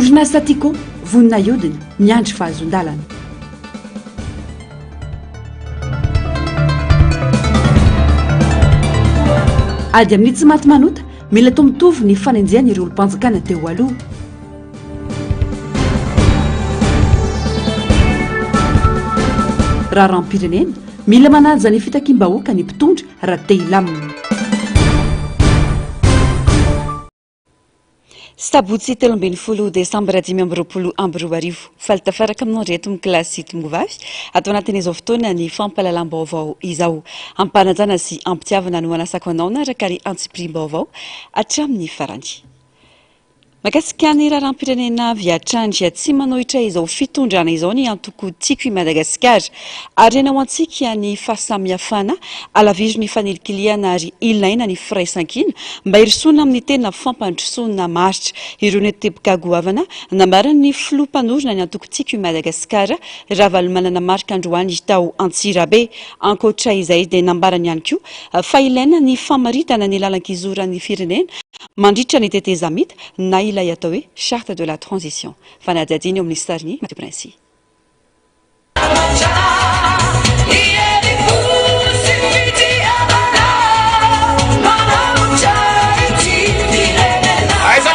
Orinasa Tiko, vonona hiodina, miandry fahazoan-dalana. Ady amin'ny tsy maty manota, mila atao mitovy ny fanenjehana ireo olom-panjakana teo aloha. Raharaham-pirenena, mila manaja ny fitakiam-bahoaka ny mpitondra raha te hilamina. Sabotsy 13 desambra 2025. Faly tafaraka aminao ry reto mikilasy tongovavy ato anatin'izao fotoana ny fampahalalam-baovao izao. Ampanajana sy ampitiavana no anasako anao naraka ny antsipiriam-baovao hatramin'ny farany. Mahakasika ny raharaham-pirenena avy hatrany, tsy manohitra izao fitondrana izao ny antoko Tiako i Madagasikara. Harena ho antsika ny fahasamihafana, alaviro ny fanilikilihana ary ilaina ny firaisankina mba hirosoana amin'ny tena fampandrosoana maharitra. Ireo no teboka goavana nambaran'ny filoha mpanorina ny antoko Tiako i Madagasikara, Ravalomanana Marc androany tao Antsirabe. Ankoatra izay dia nambarany ihany koa fa ilaina ny famaritana ny lalan-kizoran'ny firenena mandritra ny tetezamita na ilay atao hoe charte de la transition. Fanadihadiana eo amin'ny sarin'i Mathieu Princy.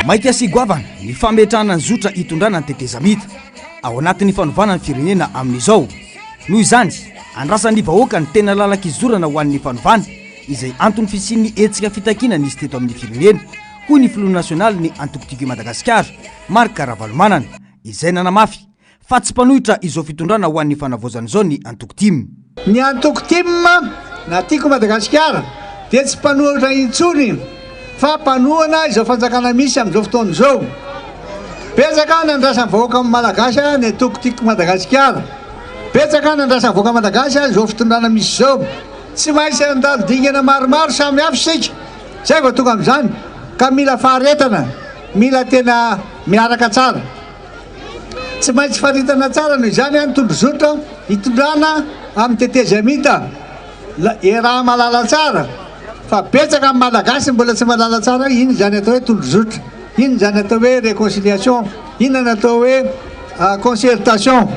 Maika sy goavana ny fametrahana ny zotra hitondrana ny tetezamita ao anatin'ny fanovana ny firenena amin'izao. Noho izany, andrasan'ny vahoaka ny tena lalan-kizorana ho an'ny fanovana izay anton'ny fisian'ny hetsika fitakiana nisy teto amin'ny firenena, hoy ny filoha nasionalin'ny antoko Tiako i Madagasikara, Marc Ravalomanana, izay nanamafy fa tsy mpanohitra izao fitondrana ho an'ny fanavaozana izao ny antoko tim. Ny antoko tim na Tiako Madagasikara dia tsy mpanohitra intsony fa mpanohana izao fanjakana misy amin'izao fotoana izao. Betsaka ny andrasan'ny vahoaka malagasy ny antoko Tiako Madagasikara. Betsaka ny andrasan'ny vahoaka malagasy izao fitondrana misy izao. Tsy maintsy handalo dingana maromaro samy hafa isika izay vao tonga amin'izany ka mila faharetana, mila tena miaraka tsara. Tsy maintsy faritana tsara noho izany ny tondrozotra hitondrana amin'ny tetezamita. Iaraha-mahalala tsara fa betsaka amin'ny Malagasy mbola tsy mahalala tsara hoe inona izany atao hoe tondrozotra, inona izany atao hoe réconciliation, inona ny atao hoe concertation.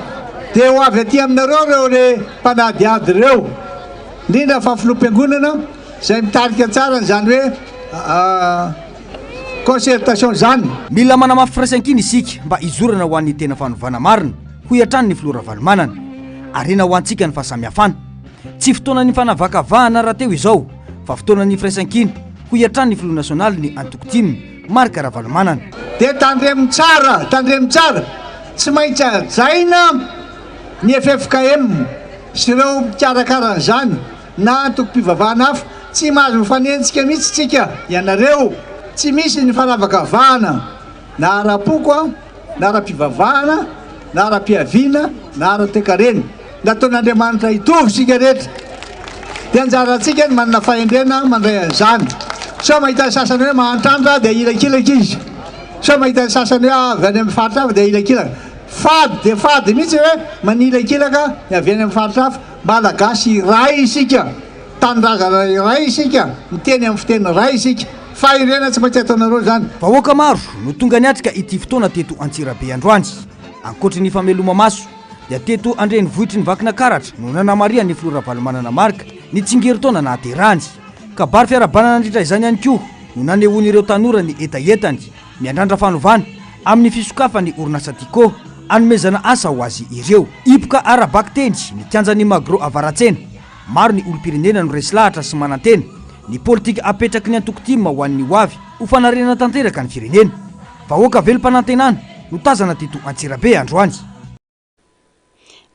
Dia ho avy aty aminareo ireo re mpanadihady ireo, indrindra fa filoham-piangonana izay mitarika tsara an'izany hoe concertation izany. Mila manamafy firaisankina isika mba hizorana ho an'ny tena fanovana marina, hoy hatrany ny filoha Ravalomanana. Harena ho antsika ny fahasamihafana. Tsy fotoanan'ny fanavakavahana rahateo izao fa fotoanan'ny firaisankina, hoy hatrany ny filoha nasionalin'ny antoko tim, Marc Ravalomanana. Dia tandremo tsara, tandremo tsara, tsy maintsy hajaina ny ffkm sy ireo mpikarakara an'izany na antokom-pivavahana hafa, tsy mahazo mifanenjika mihitsy tsika, ianareo, tsy misy ny fanavakavahana na ara-poko na ara-pivavahana na ara-piaviana na ara-toekarena. Nataon'Andriamanitra hitovy isika rehetra. Dia anjarantsika ny manana fahendrena mandray an'izany. Sao mahita ny sasany hoe mahantrantra dia ahilakilaka izy. Sao mahita ny sasany hoe avy any amin'ny faritra hafa dia ahilakilaka. Fady dia fady mihitsy hoe manilakilaka ny avy any amin'ny faritra hafa. Malagasy iray isika. Tanindrazana iray isika, miteny amin'ny fiteny iray isika. Fahendrena tsy maintsy ataonareo izany. Vahoaka maro no tonga niatrika ity fotoana teto Antsirabe androany. Ankoatry ny fameloma-maso dia teto an-drenivohitry ny Vakinakaratra no nanamarihan'ny filoha Ravalomanana Marc ny tsingerin-taona nahaterahany. Kabary fiarahabana nandritra izany ihany koa no nanehoan'ireo tanora ny hetahetany miandrandra fanovana amin'ny fisokafan'ny orinasa Tiko hanomezana asa ho azy ireo. Hipoka ara-bakiteny ny kianjan'ny Magro Avaratsena. Maro ny olom-pirenena no resy lahatra sy manantena ny politika apetraky ny antoko tim ho an'ny ho avy ho fanarenana tanteraka ny firenena. Vahoaka velom-panantenana no tazana teto Antsirabe androany.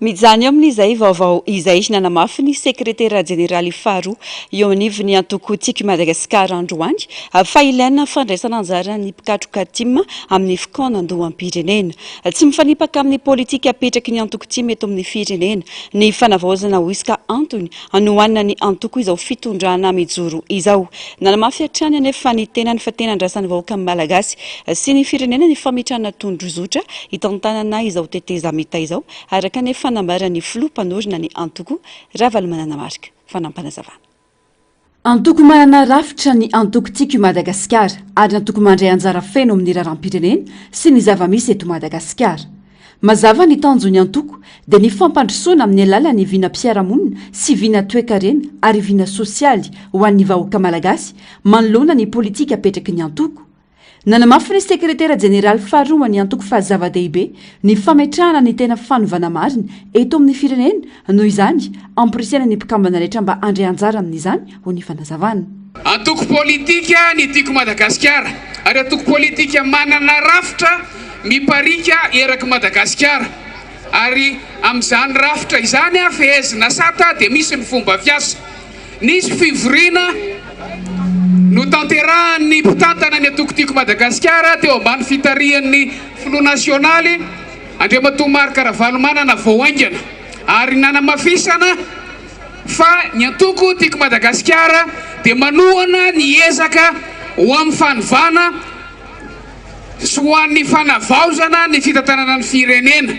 Mijanona eo amin'izay vaovao izay nanamafy ny sekretera jeneraly faharoa eo anivon'ny antoko Tiako i Madagasikara androany fa ilaina fandraisana anjara ny mpikatroka tim amin'ny fikaonandoham-pirenena. Tsy mifanipaka amin'ny politika apetraky ny antoko tim eto amin'ny firenena ny fanavaozana hoy izy ka antony hanohanana ny antoko izao fitondrana mijoro izao. Nanamafy hatrany anefa ny tenany fa tena andrasan'ny vahoaka malagasy sy ny firenena ny fametrahana tondrozotra hitantanana izao tetezamita izao, araka ny fanambaran'ny filoha mpanorina ny antoko, Ravalomanana Marc. Fanampinazavana. Antoko manana rafitra ny antoko Tiako i Madagasikara ary antoko mandray anjara feno amin'ny raharaham-pirenena sy ny zava-misy eto Madagasikara. Mazava ny tanjon'ny antoko dia ny fampandrosoana amin'ny alalan'ny vinam-piarahamonina sy vina toekarena ary vina sosialy ho an'ny vahoaka malagasy manoloana ny politika apetraky ny antoko. Nanamafy ny sekretera jeneraly faharoa ny antoko fa zava-dehibe ny fametrahana ny tena fanovana marina eto amin'ny firenena, noho izany, amporisihana ny mpikambana rehetra mba handray anjara amin'izany, hoy ny fanazavana. Antoko politika ny Tiako Madagasikara ary antoko politika manana rafitra mipariaka erak'i Madagasikara ary amin'izany rafitra izany fehezina sata dia misy ny fomba fiasa. Nisy fivoriana notanterahan'ny mpitantana ny antoko Tiako Madagasikara teo ambany fitarihan'ny filoha nasionaly Andriamatoa Marc Ravalomanana vao haingana ary nanamafisana fa ny antoko Tiako Madagasikara dia manohana ny ezaka ho amin'ny fanovana sy ho an'ny fanavaozana ny fitantanana ny firenena.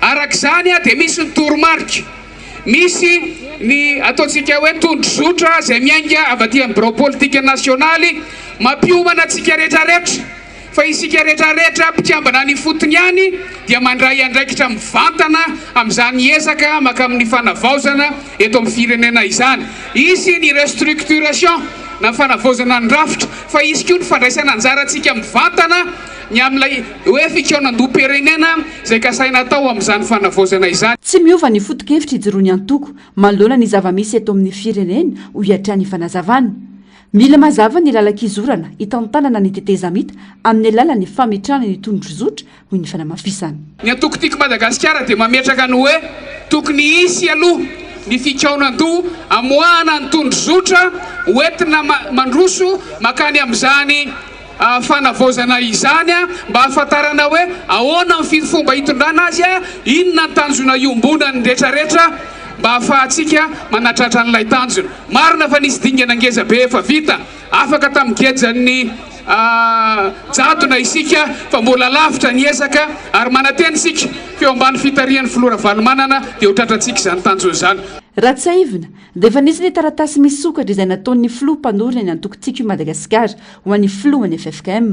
Araka izany dia misy ny toromarika. Misy ny ataontsika hoe tondrozotra izay miainga avy aty amin'ny birao politika nasionaly mampiomana antsika rehetrarehetra fa isika rehetrarehetra mpikambana any ifotony ihany dia mandray andraikitra mivantana amin'izany ezaka mankamin'ny fanavaozana eto amin'ny firenena izany. Hisy ny restructuration na fanavaozana ny rafitra fa hisy koa ny fandraisana anjarantsika mivantana ny amin'ilay hoe fikaonandoham-pirenena izay kasaina atao amin'izany fanavaozana izany. Tsy miova ny foto-kevitra ijoroan'ny antoko manoloana ny zava-misy eto amin'ny firenena, hoy hatrany ny fanazavana. Mila mazava ny lalan-kizorana hitantanana ny tetezamita amin'ny alalan'ny fametrahana ny tondrozotra, hoy ny fanamafisana. Ny antoko Tiako Madagasikara dia mametraka ny hoe tokony hisy aloha ny fikaonandoha amoahana ny tondrozotra hoentina mandroso mankany amin'izany fanavaozana izany mba hahafantarana hoe ahoana ny fomba hitondrana azy, inona ny tanjona iombonan'ny retraretra mba hahafahantsika manatratra an'ilay tanjona. Marina fa nisy dingana ngeza be efa vita, afaka tamin'ny gejan'ny jadona isika fa mbola lavitra ny ezaka ary manantena isika fa eo ambany fitarihan'ny Filoha Ravalomanana dia ho tratrantsika izany tanjona izany. Raha tsiahivina dia efa nisy ny taratasy misokatra izay nataon'ny filoha mpanorina ny antoko Tiako i Madagasikara ho an'ny filohan'ny ffkm.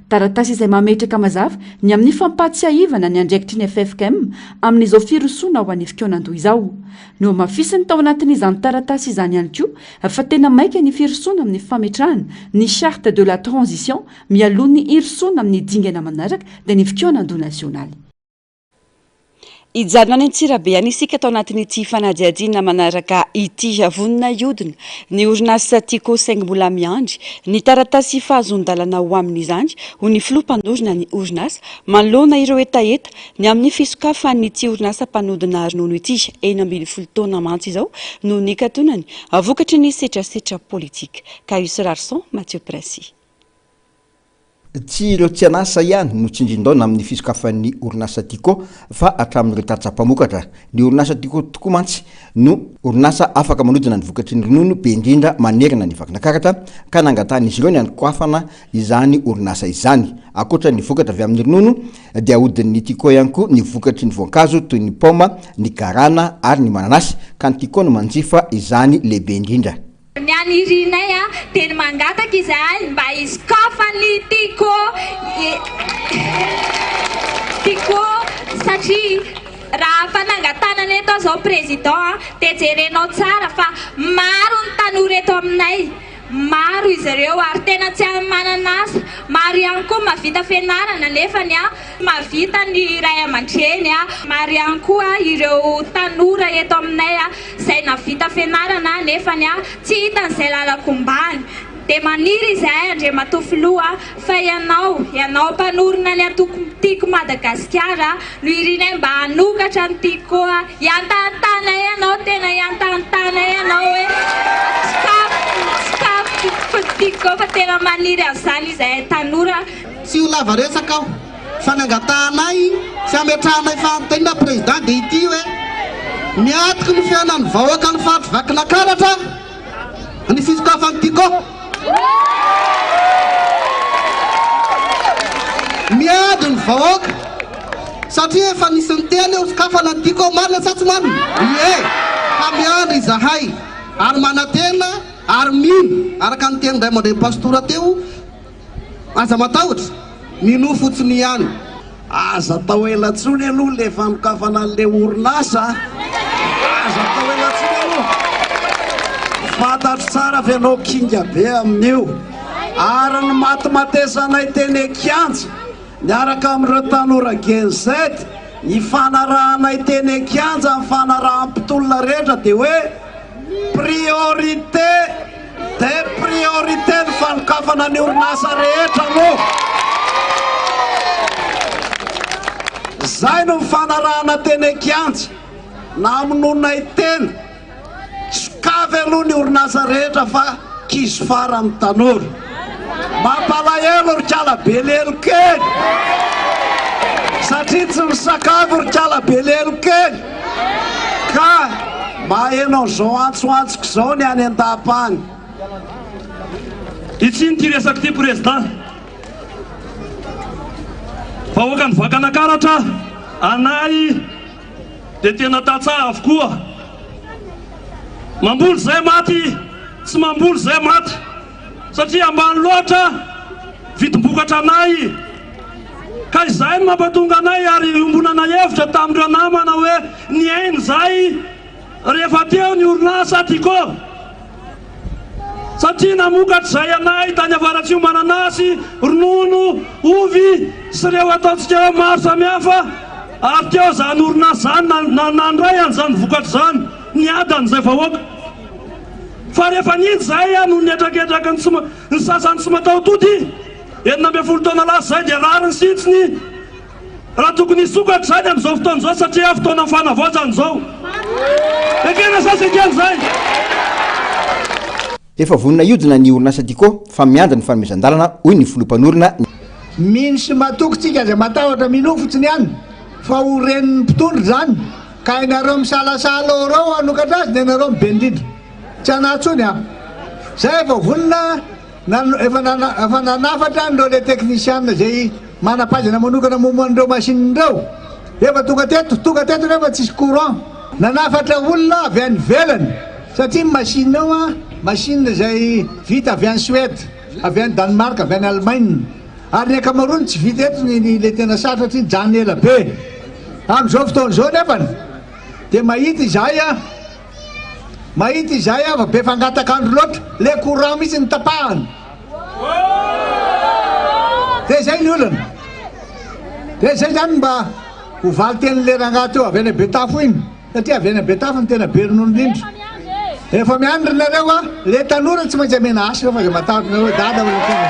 Taratasy izay mametraka mazava ny amin'ny fampahatsiahivana ny andraikitry ny ffkm amin'izao firosoana ho an'ny fikaonandoha izao. Nohamafisiny tao anatin'izany taratasy izany ihany koa fa tena maika ny firosoana amin'ny fametrahana ny charte de la transition mialoha ny hirosoana amin'ny dingana manaraka dia ny fikaonandoha nasionaly. Hijanona any Antsirabe any isika tao anatin'ity fanadihadiana manaraka ity. Vonona hiodina ny orinasa Tiko saingy mbola miandry ny taratasy fahazoan-dalana ho amin'izany, hoy ny filoha mpanorina ny orinasa, manoloana ireo hetaheta ny amin'ny fisokafan'ity orinasa mpanodina ronono ity. 16 taona mantsy izao no nikatonany vokatry ny setrasetra politika. Caius Rarison, Mathieu Princi. Tsy ireo tsy an'asa ihany no tsindrin-daona amin'ny fisokafan'ny orinasa Tiko fa hatramin'ireo tantsaha mpamokatra. Ny orinasa Tiko tokoa mantsy no orinasa afaka manodina ny vokatry ny ronono be indrindra manerana ny Vakinankaratra ka nangatahan'izy ireo ny hanokafana izany orinasa izany. Ankoatra ny vokatra avy amin'ny ronono dia ahodin'ny Tiko ihany koa ny vokatry ny voankazo toy ny paoma, ny garana ary ny mananasy ka ny Tiko no manjifa izany lehibe indrindra. Ny anirianay dia ny mangataka izahay mba hisokafan'ny Tiko Tiko satria raha fanangatanana eto aho izao Président dia jerenao tsara fa maro ny tanora eto aminay, maro izy ireo ary tena tsy manana asa, maro ihany koa mahavita fianarana nefany mahavita ny ray aman-dreny, maro ihany koa ireo tanora eto aminay izay navita fianarana nefany tsy hitany izay lalan-kombany. Dia maniry izahay Andriamatoa Filoha fa ianao, ianao mpanorina ny antoko Tiako Madagasikara no irinay mba hanokatra ny Tiko. Hiantantanay ianao, tena hiantantanay ianao hoe sokafy, sokafy ny Tiko fa tena maniry an'izany izahay tanora. Tsy ho lava resaka aho fa ny angatahanay sy ametrahanay fanontaniana Président dia ity hoe, miatoky ny fiainan'ny vahoakan'ny faritry Vakinakaratra ny fisokafan'ny Tiko. Miady ny vahoaka satria efa nisy niteny hoe hosokafana ny Tiko, marina sa tsy marina? Ie, ka miandry izahay ary manantena. Ary mino, araka ny tenin'ny ray aman-dreny pastora teo, aza matahotra, minoa fotsiny ihany. Aza atao ela intsony aloha le fanokafana an'le orinasa a! Aza atao ela intsony aloha! Fantatro tsara fa ianao kinga be amin'io. Ary ny matimatesanay teny an-kianja niaraka amin'ireo tanora Gen Z, ny fanarahanay teny an-kianja, ny fanaraham-pitolona rehetra dia hoe Priorité des priorités ny fanokafana ny orinasa rehetra aloha. Izay no nifanarahana teny an-kianja, namonoanay tena. Sokafy aloha ny orinasa rehetra fa kizo farany tanora. Mampalahelo ry kala be lelo kely satria tsy misakafo ry kala be lelo kely ka maheno an'izao antsoantsoko izao ny any an-dapa any. Itsy ity resaka ity Président. Vahoakan'i Vakanakaratra anay dia tena tantsaha avokoa. Mamboly izay maty, tsy mamboly izay maty. Satria ambany loatra vidim-bokatra anay. Ka izay no mampatonga anay ary iombonana hevitra tamin'ireo namana hoe niaina izay rehefa teo ny orinasa Tiko. Satria namokatra izay anay tany Avaratsio mananasy, ronono, ovy sy ireo ataontsika hoe maro samihafa ary teo izany orinasa izany nandray an'izany vokatra izany, niadana izay vahoaka. Fa rehefa nihidy izahay noho ny hetraketraky ny tsy ny sasany tsy mataho-tody, 16 taona lasa izay dia rariny sy hitsiny raha tokony hisokatra izany amin'izao fotoana izao satria fotoanan'ny fanavaozana izao. Ekena sa tsy ekena izay? Efa vonona hiodina ny orinasa Tiko fa miandry ny fanomezan-dalana, hoy ny filoha mpanorina ny. Mino sy matoky tsika aza matahotra minoa fotsiny ihany fa ho ren'ny mpitondra izany ka ianareo misalasala ao reo hanokatra azy ny anareo no be indrindra tsy hanahy tsony a zay efa vonona efa efa nanafatra an'ireo le technician zay manam-pahaizana manokana momba an'ireo machine ireo efa tonga teto tonga teto nefa tsisy courant nanafatra olona avy any ivelany satria ny machine ao a machine izay vita avy any Suède avy any Danemark avy any Allemagne ary ny ankamaroany tsy vita eto ny ny le tena sarotra satria nijanona ela be amin'izao fotoana izao nefany dia mahita izahay a Mahita izahay aho fa be fangatak'andro loatra, le courant mihitsy no tapahana. Dia izay ny olana. Dia izay izany mba ho valin-tenin'le rangahy teo avy any Betafo iny, satria avy any Betafo no tena be ronono indrindra. Efa miandry nareo a, le tanora tsy maintsy amena hasina fa aza matahotra nareo dada hoy tonga.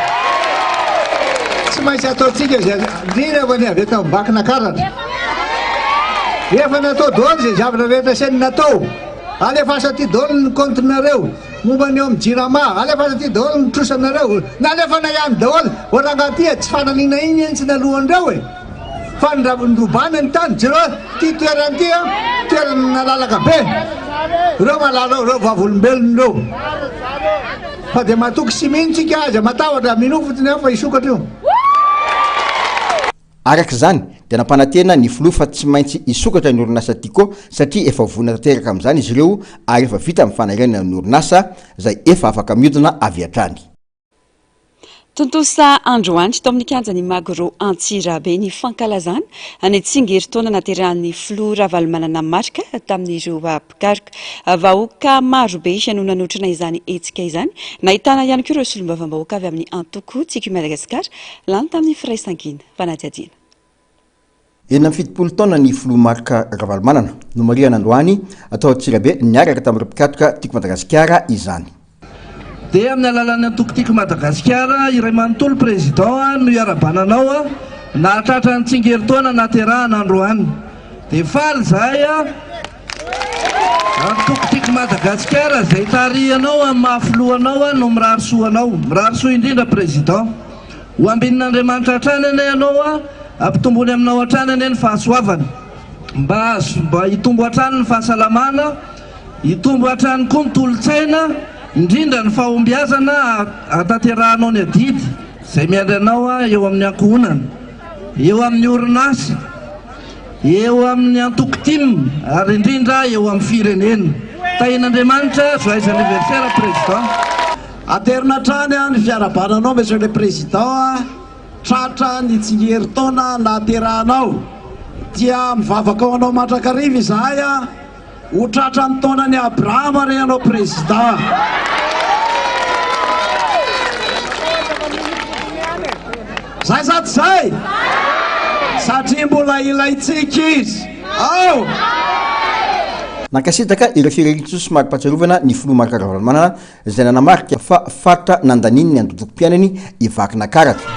Tsy maintsy ataontsika izay indrindra fa ny avy eto Vakinankaratra. Efa natao daholo izay zavatra rehetra asainy natao. Alefaso aty daholo ny compte-nareo momba ny eo amin'ny jirama, alefaso aty daholo ny trosanareo. Nalefanay any daholo. Ô rangahy ty e, tsy fananina iny iny tsy naloan'ireo e. Fa nirobana ny tany, jereo ty toerana ty a, toerana nalalaka be. Ireo mahalala ireo vavolombelona ireo. Fa dia matoky sy mino tsika, aza matahotra, minoa fotsiny ihany fa hisokatra io. Araka izany dia nampanantena ny filoha fa tsy maintsy hisokatra ny orinasa Tiko satria efa vonona tanteraka amin'izany izy ireo ary efa vita ny fanarenana ny orinasa izay efa afaka mihodina avy hatrany. Tontosa androany tao amin'ny kianjan'ny Magro Antsirabe ny fankalazana ny tsingerin-taona naterahan'ny filoha Ravalomanana Marc tamin'ireo mpikaroka. Vahoaka marobe no nanotrona izany hetsika izany. Nahitana ihany koa ireo solombavambahoaka avy amin'ny antoko Tiako i Madagasikara lany tamin'ny firaisankina. Fanadihadiana. 76 taona ny filoha Marc Ravalomanana. Nomarihana androany tao Antsirabe niaraka tamin'ireo mpikatroka Tiako Madagasikara izany. Dia amin'ny alalan'ny antoko Tiako Madagasikara iray manontolo Président no iarahabana anao nahatratra ny tsingerin-taona nahaterahana androany. Dia faly izahay antoko Tiako Madagasikara izay tarihanao amin'ny maha filoha anao no mirary soa anao. Mirary soa indrindra Président. Ho ambinin'Andriamanitra hatrany anie ianao, ampitombony aminao hatrany anie ny fahasoavany. Mba mba hitombo hatrany ny fahasalamana, hitombo hatrany koa ny tolo-tsaina, indrindra ny fahombiazana hahatanterahanao ny adidy izay miandry anao eo amin'ny ankohonana, eo amin'ny orinasa, eo amin'ny antoko tim ary indrindra eo amin'ny firenena. Tahian'Andriamanitra, joyeux anniversaire Président. Aterina hatrany ny fiarahabana anao Monsieur le Président tratra ny tsingerin-taona nahaterahanao. Dia mivavaka ho anao mandrakariva izahay ho tratra ny taonan'i Abrahama re ianao Président. Zay sa tsy zay? Satria mbola ilaintsika izy. Ao! Nankasitraka ireo firaisan-tsoa sy mari-pahatsiarovana ny filoha Marc Ravalomanana izay nanamarika fa faritra nandaniany ny androtokom-piainany i Vakinakaratra.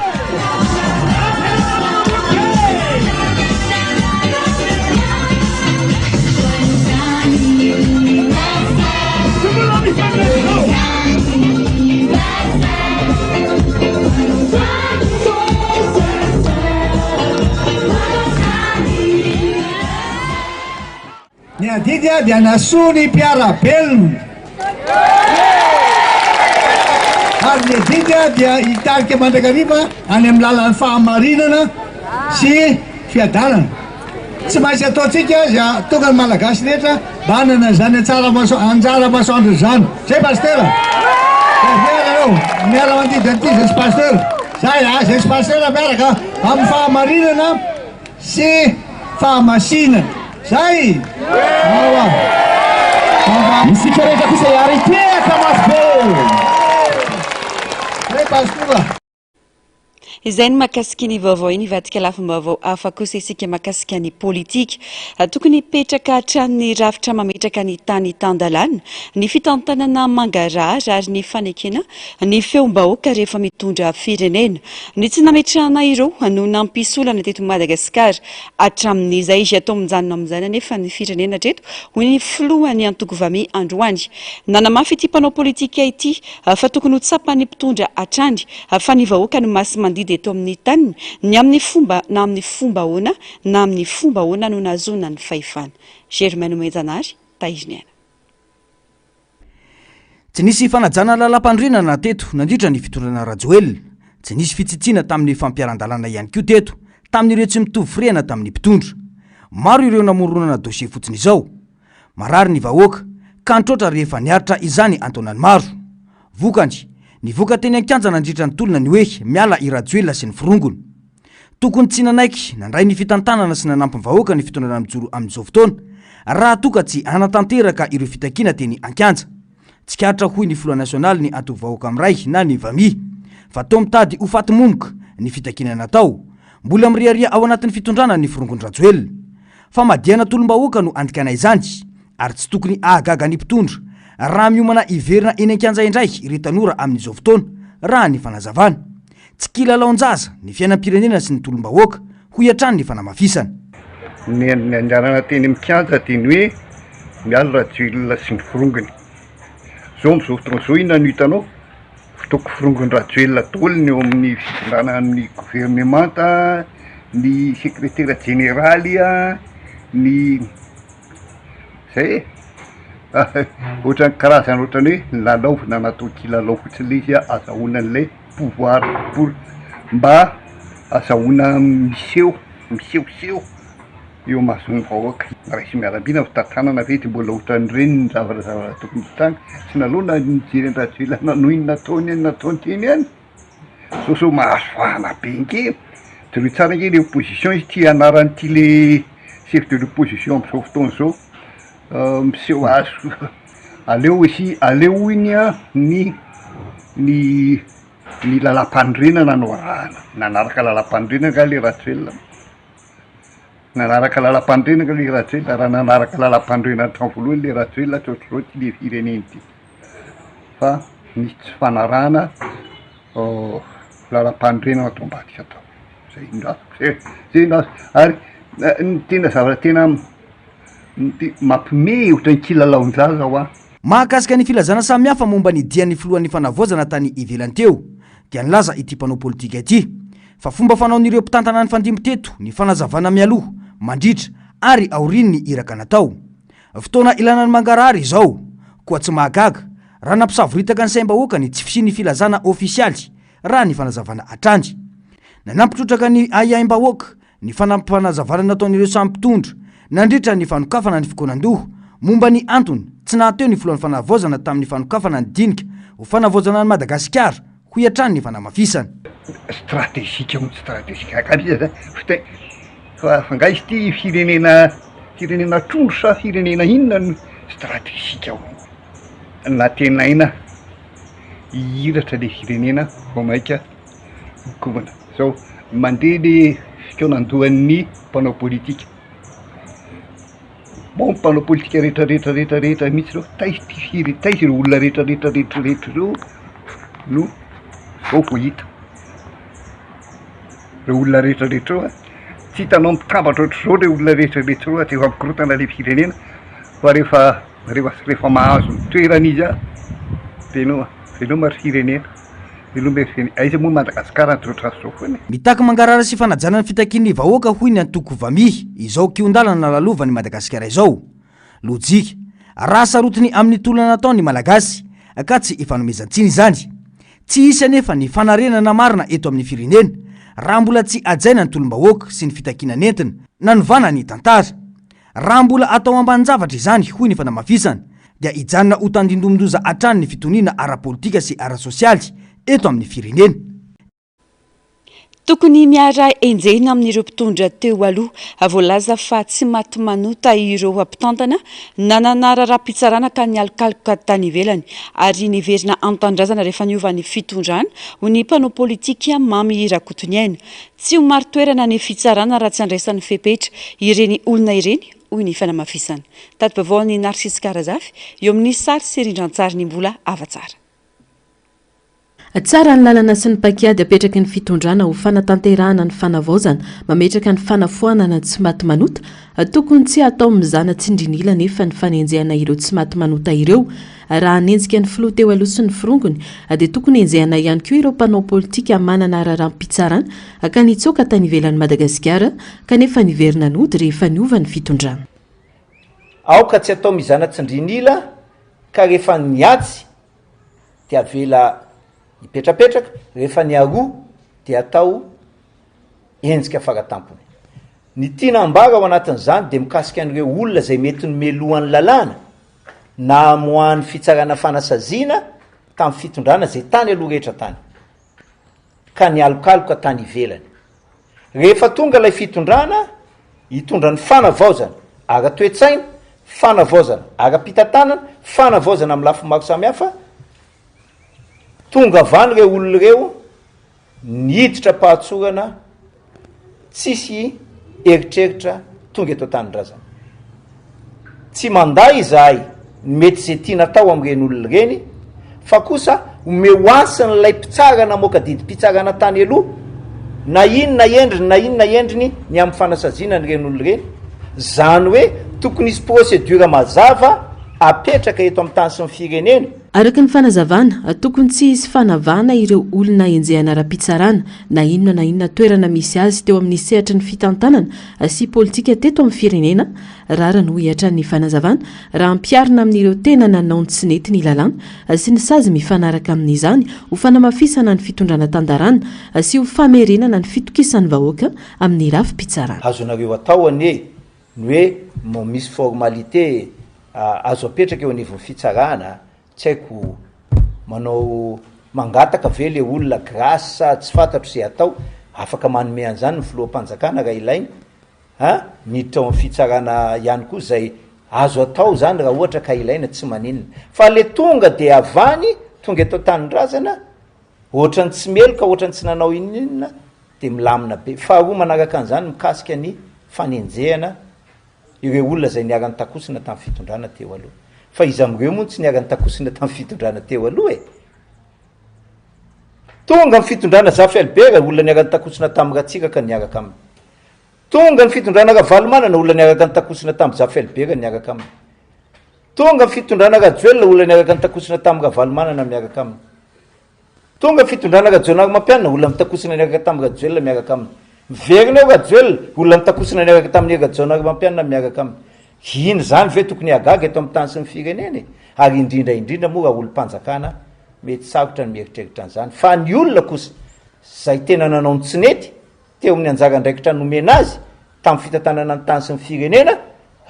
Ny adidy dia hanasoa ny mpiara-belona. Ary ny adidy dia hitarika mandrakariva any amin'ny lalan'ny fahamarinana sy fiadanana. Tsy maintsy ataontsika izay hahatonga ny Malagasy rehetra mba hanana izany antsara maso anjara masoandro izany. Zay Pasteur? Zay nareo miara mandidy an'ity zay sy Pasteur. Zay a, zay sy Pasteur miaraka amin'ny fahamarinana sy fahamasinana. Zay! Awa. Isika rehetra kosa hiara-hitehaka mafy be. Zay Pasteur. Izay ny mahakasika ny vaovao iny, hivadika lafim-baovao hafa kosa isika mahakasika ny politika. Tokony hipetraka hatrany ny rafitra mametraka ny tany tan-dalàna, ny fitantanana mangarahara ary ny fanekena ny feom-bahoaka rehefa mitondra firenena. Ny tsy nametrahana ireo no nampisy olana teto Madagasikara hatramin'izay. Atao mijanona amin'izany anefa ny firenena hatreto, hoy ny filohan'ny antoko Vami androany. Nanamafy ity mpanao politika ity fa tokony ho tsapan'ny mpitondra hatrany fa ny vahoaka no masi-mandidy eto amin'ny taniny, ny amin'ny fomba na amin'ny fomba ahoana na amin'ny fomba ahoana no nahazoana ny fahefana. Germain Nomenjanahary, Tahiriniaina. Tsy nisy fanajana lalàmpanorenana teto nandritra ny fitondrana Rajoelina. Tsy nisy fitsitsiana tamin'ny fampiharan-dalàna ihany koa teto tamin'ireo tsy mitovy firehana tamin'ny mpitondra. Maro ireo namoronana dossier fotsiny izao. Marary ny vahoaka ka nitroatra rehefa niaritra izany an-taonany maro. Vokany, nivoaka teny an-kianja nandritra ny tolona ny hoe miala i Rajoelina sy ny forongony. Tokony tsy nanaiky nandray ny fitantanana sy nanampy ny vahoaka ny fitondrana mijoro amin'izao fotoana raha toa ka tsy hanatanteraka ireo fitakiana teny an-kianja. Tsikaritra hoy ny filoha nasionaly ny antoko Vahoaka Miray na ny Vami fa toa mitady ho faty momoka ny fitakiana natao. Mbola miriaria ao anatin'ny fitondrana ny forongon-dRajoelina. Famadihana tolom-bahoaka no andikana izany ary tsy tokony hahagaga ny mpitondra raha miomana hiverina eny an-kianja indray ireo tanora amin'izao fotoana, raha ny fanazavana. Tsy kilalaon-jaza ny fiainam-pirenena sy ny tolom-bahoaka, hoy hatrany ny fanamafisana. Ny niangarana teny amin'ny kianja dia ny hoe Mialy Rajoelina sy ny forongony. Zao amin'izao fotoana izao inona no hitanao? Fotoako forongony Rajoelina daholo ny eo amin'ny fitondrana amin'ny governemanta, ny sekretera jeneraly, ny zay e! Ohatran'ny karazana ohatran'ny hoe lalaovina natao kilalao fotsiny ilay izy azahoana an'ilay pouvoir pour mba azahoana miseho, misehoseho eo imason'ny vahoaka. Raisy miaramila ny fitantanana ve dia mbola ohatran'ireny ny zavatra zavatra tokony hitranga? Tsy nalou na nijery an-dRajoelina nanohy ny nataony eny nataony teny ihany? Sao sao mahazo vahana be nge? Jereo tsara nge le opposition izy ity anaran'ity le chef de l'opposition amin'izao fotoana izao miseho azy aleo izy aleo hoy ny an ny ny ny lalam-panorenana no arahana, nanaraka lalam-panorenana nga le Rajoelina? Nanaraka lalam-panorenana nga le Rajoelina? Raha nanaraka lalam-panorenana hatramin'ny voalohany le Rajoelina tsy ohatr'izao ity le firenena ity fa nisy tsy fanarahana lalam-panorenana tao ambadika tao, zay no azoko zay zay no azoko ary ny tena zavatra tena mampiomehy ohatran'ny kilalaon-jaza hoa. Mahakasika ny filazana samihafa momba ny dian'ny filohan'ny fanavaozana tany ivelany teo dia nilaza ity mpanao politika ity fa fomba fanaon'ireo mpitantana nifandimby teto ny fanazavana mialoha, mandritra ary aorian'ny iraka natao. Fotoana ilana ny mangarahara izao, koa tsy mahagaga raha nampisavoritaka ny saim-bahoaka ny tsy fisian'ny filazana ofisialy raha ny fanazavana hatrany. Nanampy trotraka ny ahiahim-bahoaka ny fanampim-panazavana nataon'ireo samy mpitondra nandritra ny fanokafana ny fikaonandoha momba ny antony. tsy nahateo ny filohan'ny fanavaozana tamin'ny fanokafana ny dinika ho fanavaozana an'i Madagasikara, hoy hatrany ny fanamafisana. Stratégique hono, stratégique, aiza zany, fite- fa fa nga izy ity firenena firenena trondro sa firenena inona no stratégique hono, nantenaina hihiratra le firenena vao maika mikomana, zao mandeha le fikaonandohan'ny mpanao politika. Bon mpanao politika rehetra rehetra rehetra rehetra mihitsy ireo, taiza ity firy, taiza ireo olona rehetra rehetra rehetra rehetra ireo no zao vao hita, ireo olona rehetra rehetra ireo an, tsy hitanao mitambatra ohatr'izao ireo olona rehetra rehetra ireo an, de efa mikorontana le firenena, fa rehefa rehefa rehefa mahazo ny toerany izy an, veloma veloma ry firenena, veloma ry firenena, aiza moa Madagasikara no tsy ohatran'izao foana e. Mitaky mangarahara sy fanajana ny fitakian'ny vahoaka hoy ny antoko Vami izao kihon-dalana lalovan'i Madagasikara izao. Lojika, raha sarotiny amin'ny tolona natao ny Malagasy ka tsy ifanomezan-tsiny izany. Tsy hisy anefa ny fanarenana marina eto amin'ny firenena raha mbola tsy hajaina ny tolom-bahoaka sy ny fitakiana nentina nanovana ny tantara. Raha mbola atao ambanin-javatra izany hoy ny fanamafisana dia hijanona ho tandindomin-doza hatrany ny fitoniana ara-politika sy ara-sosialy eto amin'ny firenena. Tokony miara-henjehina amin'ireo mpitondra teo aloha. Voalaza fa tsy maty manota ireo mpitantana nanana raharaham-pitsarana ka nialokaloka tany ivelany ary niverina an-tanindrazana rehefa niova ny fitondrana ho ny mpanao politika Mamy Rakotoniaina. Tsy ho marin-toerana ny fitsarana raha tsy andraisan'ny fepetra ireny olona ireny, hoy ny fanamafisana. Tati-baovaon'i Narcisse Karazafy eo amin'ny sary sy rindran-tsarin'i Mbola Havatsara. Tsara ny lalana sy ny paikady apetraky ny fitondrana ho fanatanterahana ny fanavaozana, mametraka ny fanafoanana ny tsy maty manota. Tokony tsy hatao mizana tsindrin'ila anefa ny fanenjehana ireo tsy maty manota ireo. Raha hanenjika ny filoha teo aloha sy ny forongony dia tokony henjehana ihany koa ireo mpanao politika manana raharaham-pitsarana ka nitsoaka tany ivelan'i Madagasikara kanefa niverina nody rehefa niova ny fitondrana. Aoka tsy atao mizana tsindrin'ila ka rehefa ny atsy dia avela hipetrapetraka, rehefa ny aroa dia atao enjika faratampony. Ny tiana ambara ao anatin'izany dia mikasika an'ireo olona izay mety nomelohan'ny lalàna na amoahan'ny fitsarana fanasaziana tamin'ny fitondrana izay tany aloha rehetra tany ka nialokaloka tany ivelany. Rehefa tonga ilay fitondrana, hitondra ny fanavaozana ara-toe-tsaina, fanavaozana ara-pitantanana, fanavaozana amin'ny lafiny maro samihafa, tonga avy any ireo olona ireo, niditra am-pahatsorana, tsisy eritreritra tonga eto an-tanindrazana. Tsy mandà izahay ny mety izay tiana atao amin'ireny olona ireny, fa kosa omeo hasiny ilay mpitsara namoaka didim-pitsarana tany aloha, na inona endriny na inona endriny ny amin'ny fanasaziana an'ireny olona ireny. Izany hoe tokony hisy procédure mazava apetraka eto amin'ny tany sy ny firenena. Araka ny fanazavana, tokony tsy hisy fanavahana ireo olona enjehana ara-pitsarana, na inona na inona toerana misy azy teo amin'ny sehatry ny fitantanana sy politika teto amin'ny firenena, Rariny, hoy hatrany ny fanazavana, raha ampiharina amin'ireo tena nanao ny tsy nety ny lalàna sy ny sazy mifanaraka amin'izany ho fanamafisana ny fitondrana tan-dalàna sy ho famerenana ny fitokisan'ny vahoaka amin'ny rafi-pitsarana. Azonareo atao anie ny hoe misy formalité azo apetraka eo anivon'ny fitsarana, tsy haiko manao mangataka ve le olona grâce sa tsy fantatro ze atao, afaka manome an'izany ny filoham-panjakana raha ilaina, An! Miditra ao amin'ny fitsarana ihany koa izay azo atao izany raha ohatra ka ilaina, tsy maninona. Fa le tonga de avy any, tonga eto an-tanindrazana, ohatran'ny tsy meloka, ohatran'ny tsy nanao inon'inona, de milamina be. Faharoa manaraka an'izany mikasika ny fanenjehana ireo olona izay niara-nitakosina tamin'ny fitondrana teo aloha. Fa iza amin'ireo moa no tsy niara-nitakosina tamin'ny fitondrana teo aloha e? Tonga ny fitondrana Zafy Albert, olona niara-nitakosina tamin'i Ratsiraka niaraka aminy. Tonga ny fitondrana Ravalomanana, olona niaraka nitakosina tamin'i Zafy Albert niaraka aminy. Tonga ny fitondrana Rajoelina, olona niaraka nitakosina tamin'i Ravalomanana miaraka aminy. Tonga ny fitondrana Rajaonarimampianina, olona nitakosina niaraka tamin'i Rajoelina miaraka aminy. Miverina eo Rajoelina, olona nitakosina niaraka tamin'i Rajaonarimampianina miaraka aminy. Iny izany ve tokony hahagaga eto amin'ny tany sy ny firenena e? Ary indrindra indrindra moa raha olom-panjakana mety sarotra ny mieritreritra an'izany. Fa ny olona kosa izay tena nanao ny tsy nety teo amin'ny anjara andraikitra nomena azy tamin'ny fitantanana ny tany sy ny firenena,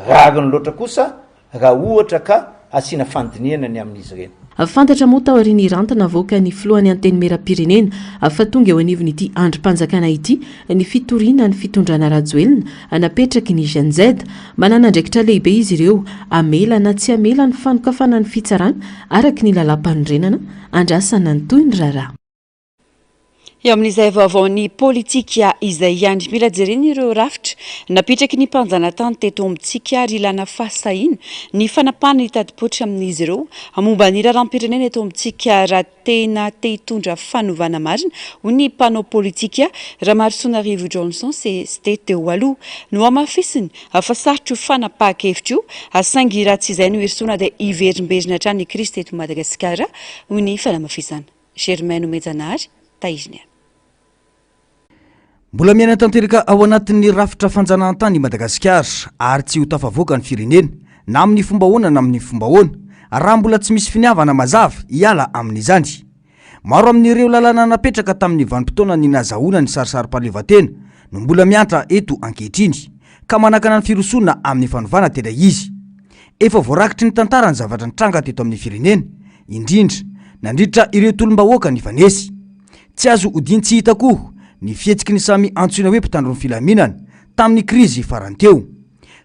rariny loatra kosa raha ohatra ka. asiana fandinihana ny amin'izy ireny. Fantatra moa taorian'ny ranta navoakan'ny filohan'ny Antenimierampirenena fa tonga eo anivon'ity andrim-panjakana ity ny fitoriana ny fitondrana Rajoelina napetraky ny Gen Z. Manana andraikitra lehibe izy ireo hamela na tsy hamela ny fanokafana ny fitsarana araka ny lalàmpanorenana andrasana ny tohin'ny raharaha. Eo amin'izay vaovaon'ny politika izay ihany, mila jerena ireo rafitra napetraky ny mpanjanatany teto amintsika ary ilana fahasahiana ny fanapahana ny tadi-poitra amin'izy ireo momba ny raharaham-pirenena eto amintsika raha tena te hitondra fanovana marina, hoy ny mpanao politika Ramarosoanarivo Johnson cst teo aloha. Nohamafisiny fa sarotra io fanapahan-kevitra io saingy raha tsy izay no hirosoana dia hiverimberina hatrany ny krizy teto Madagasikara, hoy ny fanamafisana. Germain Nomenjanahary, Tahiriny. Mbola miaina tanteraka ao anatin'ny rafitra fanjanahantany i Madagasikara ary tsy ho tafavoaka ny firenena na amin'ny fomba ahoana na amin'ny fomba ahoana raha mbola tsy misy finiavana mazava hiala amin'izany. Maro amin'ireo lalàna napetraka tamin'ny vanim-potoanan'ny nazahoana ny sarisarim-pahaleovantena no mbola mihatra eto ankehitriny ka manakana ny firosoana amin'ny fanovana tena izy. Efa voarakitry ny tantara ny zavatra nitranga teto amin'ny firenena, indrindra nandritra ireo tolom-bahoaka nifanesy. Tsy azo odian-tsy hita koa ny fihetsiky ny samy antsoina hoe mpitandro ny filaminana tamin'ny krizy farany teo.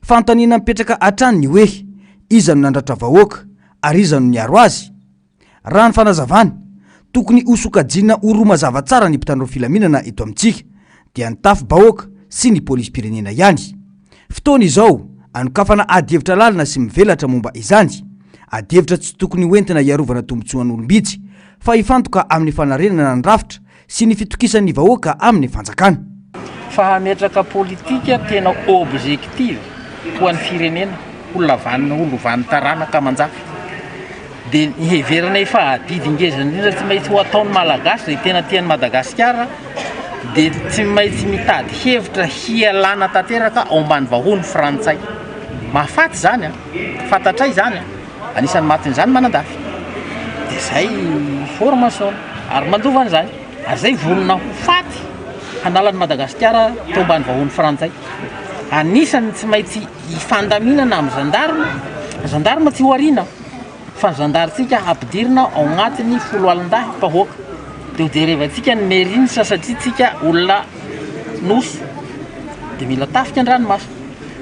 Fanontaniana mipetraka hatrany ny hoe iza no nandratra vahoaka ary iza no niaro azy? Raha ny fanazavany, tokony ho sokajiana ho roa mazava tsara ny mpitandro ny filaminana eto amintsika, dia ny tafi-bahoaka sy ny polisim-pirenena ihany. Fotoana izao anokafana adihevitra lalina sy mivelatra momba izany, adihevitra tsy tokony hoentina hiarovana tombontsoan'olom-bitsy, fa hifantoka amin'ny fanarenana ny rafitra sy ny fitokisan'ny vahoaka amin'ny fanjakana. Fa hametraka politika tena objective ho an'ny firenena ho lavanina ho lovan'ny taranaka aman-jafy. Dia ny heverina efa adidy ngeza indrindra tsy maintsy ho ataon'ny Malagasy izay tena tia an'i Madagasikara dia tsy maintsy mitady hevitra hialana tanteraka ao ambany vahohon'ny frantsay. Mahafaty izany an! Fantatray izany an! Anisan'ny matin'izany Manandafy. Dia izay formation ary mandova an'izany. Ary izay vonona ho faty hanala an'i Madagasikara teo ambany vahohon'ny frantsay. Anisan'ny tsy maintsy hifandaminana amin'ny gendarme. Ny gendarme tsy ho ariana fa ny gendartsika hampidirina ao agnatin'ny foloalindahy mpahoaka. Dia hojerevantsika ny merines satria tsika olona nosy dia mila tafika an-dranomasina.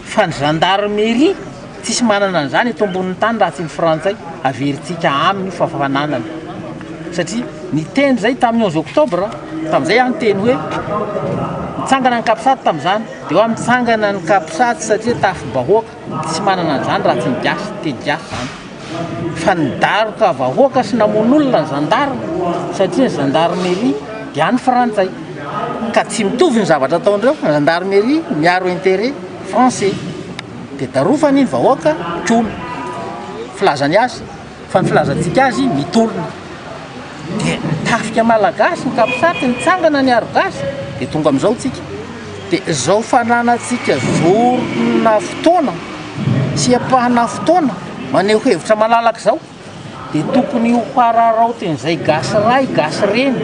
Fa ny gendarmerie Tsisy manana an'izany eto ambonin'ny tany raha tsy ny frantsay, averintsika aminy io fa fananany. Satria niteny zay tamin'ny 11 octobre, tamin'izay aho niteny hoe mitsangana ny capsat tamin'izany, dia hoe mitsangana ny capsat satria tafi-bahoaka, tsy manana an'izany raha tsy ny gasy, teny gasy zany. Fa nidaroka vahoaka sy namono olona ny gendarme satria ny gendarmerie dia an'ny frantsay. Ka tsy mitovy ny zavatra ataondreo, ny gendarmerie miaro intérêt français. Dia darofany ny vahoaka mpikomy. Filazany azy, fa ny filazantsika azy mitolona. Dia ny tafika malagasy, ny capsat nitsangana niaro gasy, dia tonga amin'izao tsika. Dia izao fananantsika zorona fotoana sy ampahana fotoana maneho hevitra malalaka izao. dia tokony ho hararaotin'izay gasy ray, gasy reny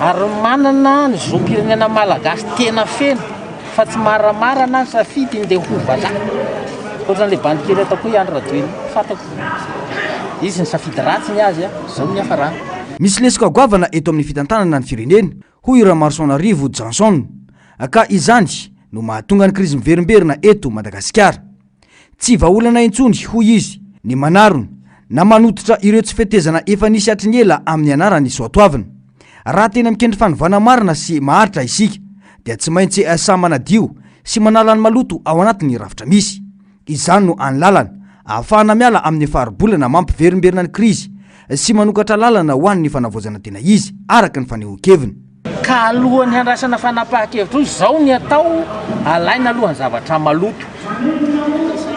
ary manana ny zom-pirenena malagasy tena feno fa tsy maramara na safidy ndeha ho vazaha. Ohatran'ilay bandy kely ataoko hoe Andry Rajoelina, fantako izy nisafidy ratsy ny azy, zao ny niafarany. Misy lesoka goavana eto amin'ny fitantanana ny firenena, hoy Ramarosaonarivo Johnson, ka izany no mahatonga ny krizy miverimberina eto Madagasikara. Tsy vahaolana intsony, hoy izy, ny manarona na manototra ireo tsy fetezana efa nisy hatry ny ela amin'ny anaran'ny soatoavina. Raha tena mikendry fanovana marina sy maharitra isika dia tsy maintsy samy manadio sy manala ny maloto ao anatin'ny rafitra misy. Izany no hany lalana ahafahana miala amin'ny faribolana mampiverimberina ny krizy sy manokatra lalana ho an'ny fanavaozana tena izy, araka ny fanehoan-keviny. Ka alohan'ny handraisana fanapahan-kevitra io, izao ny atao, alaina aloha ny zavatra maloto.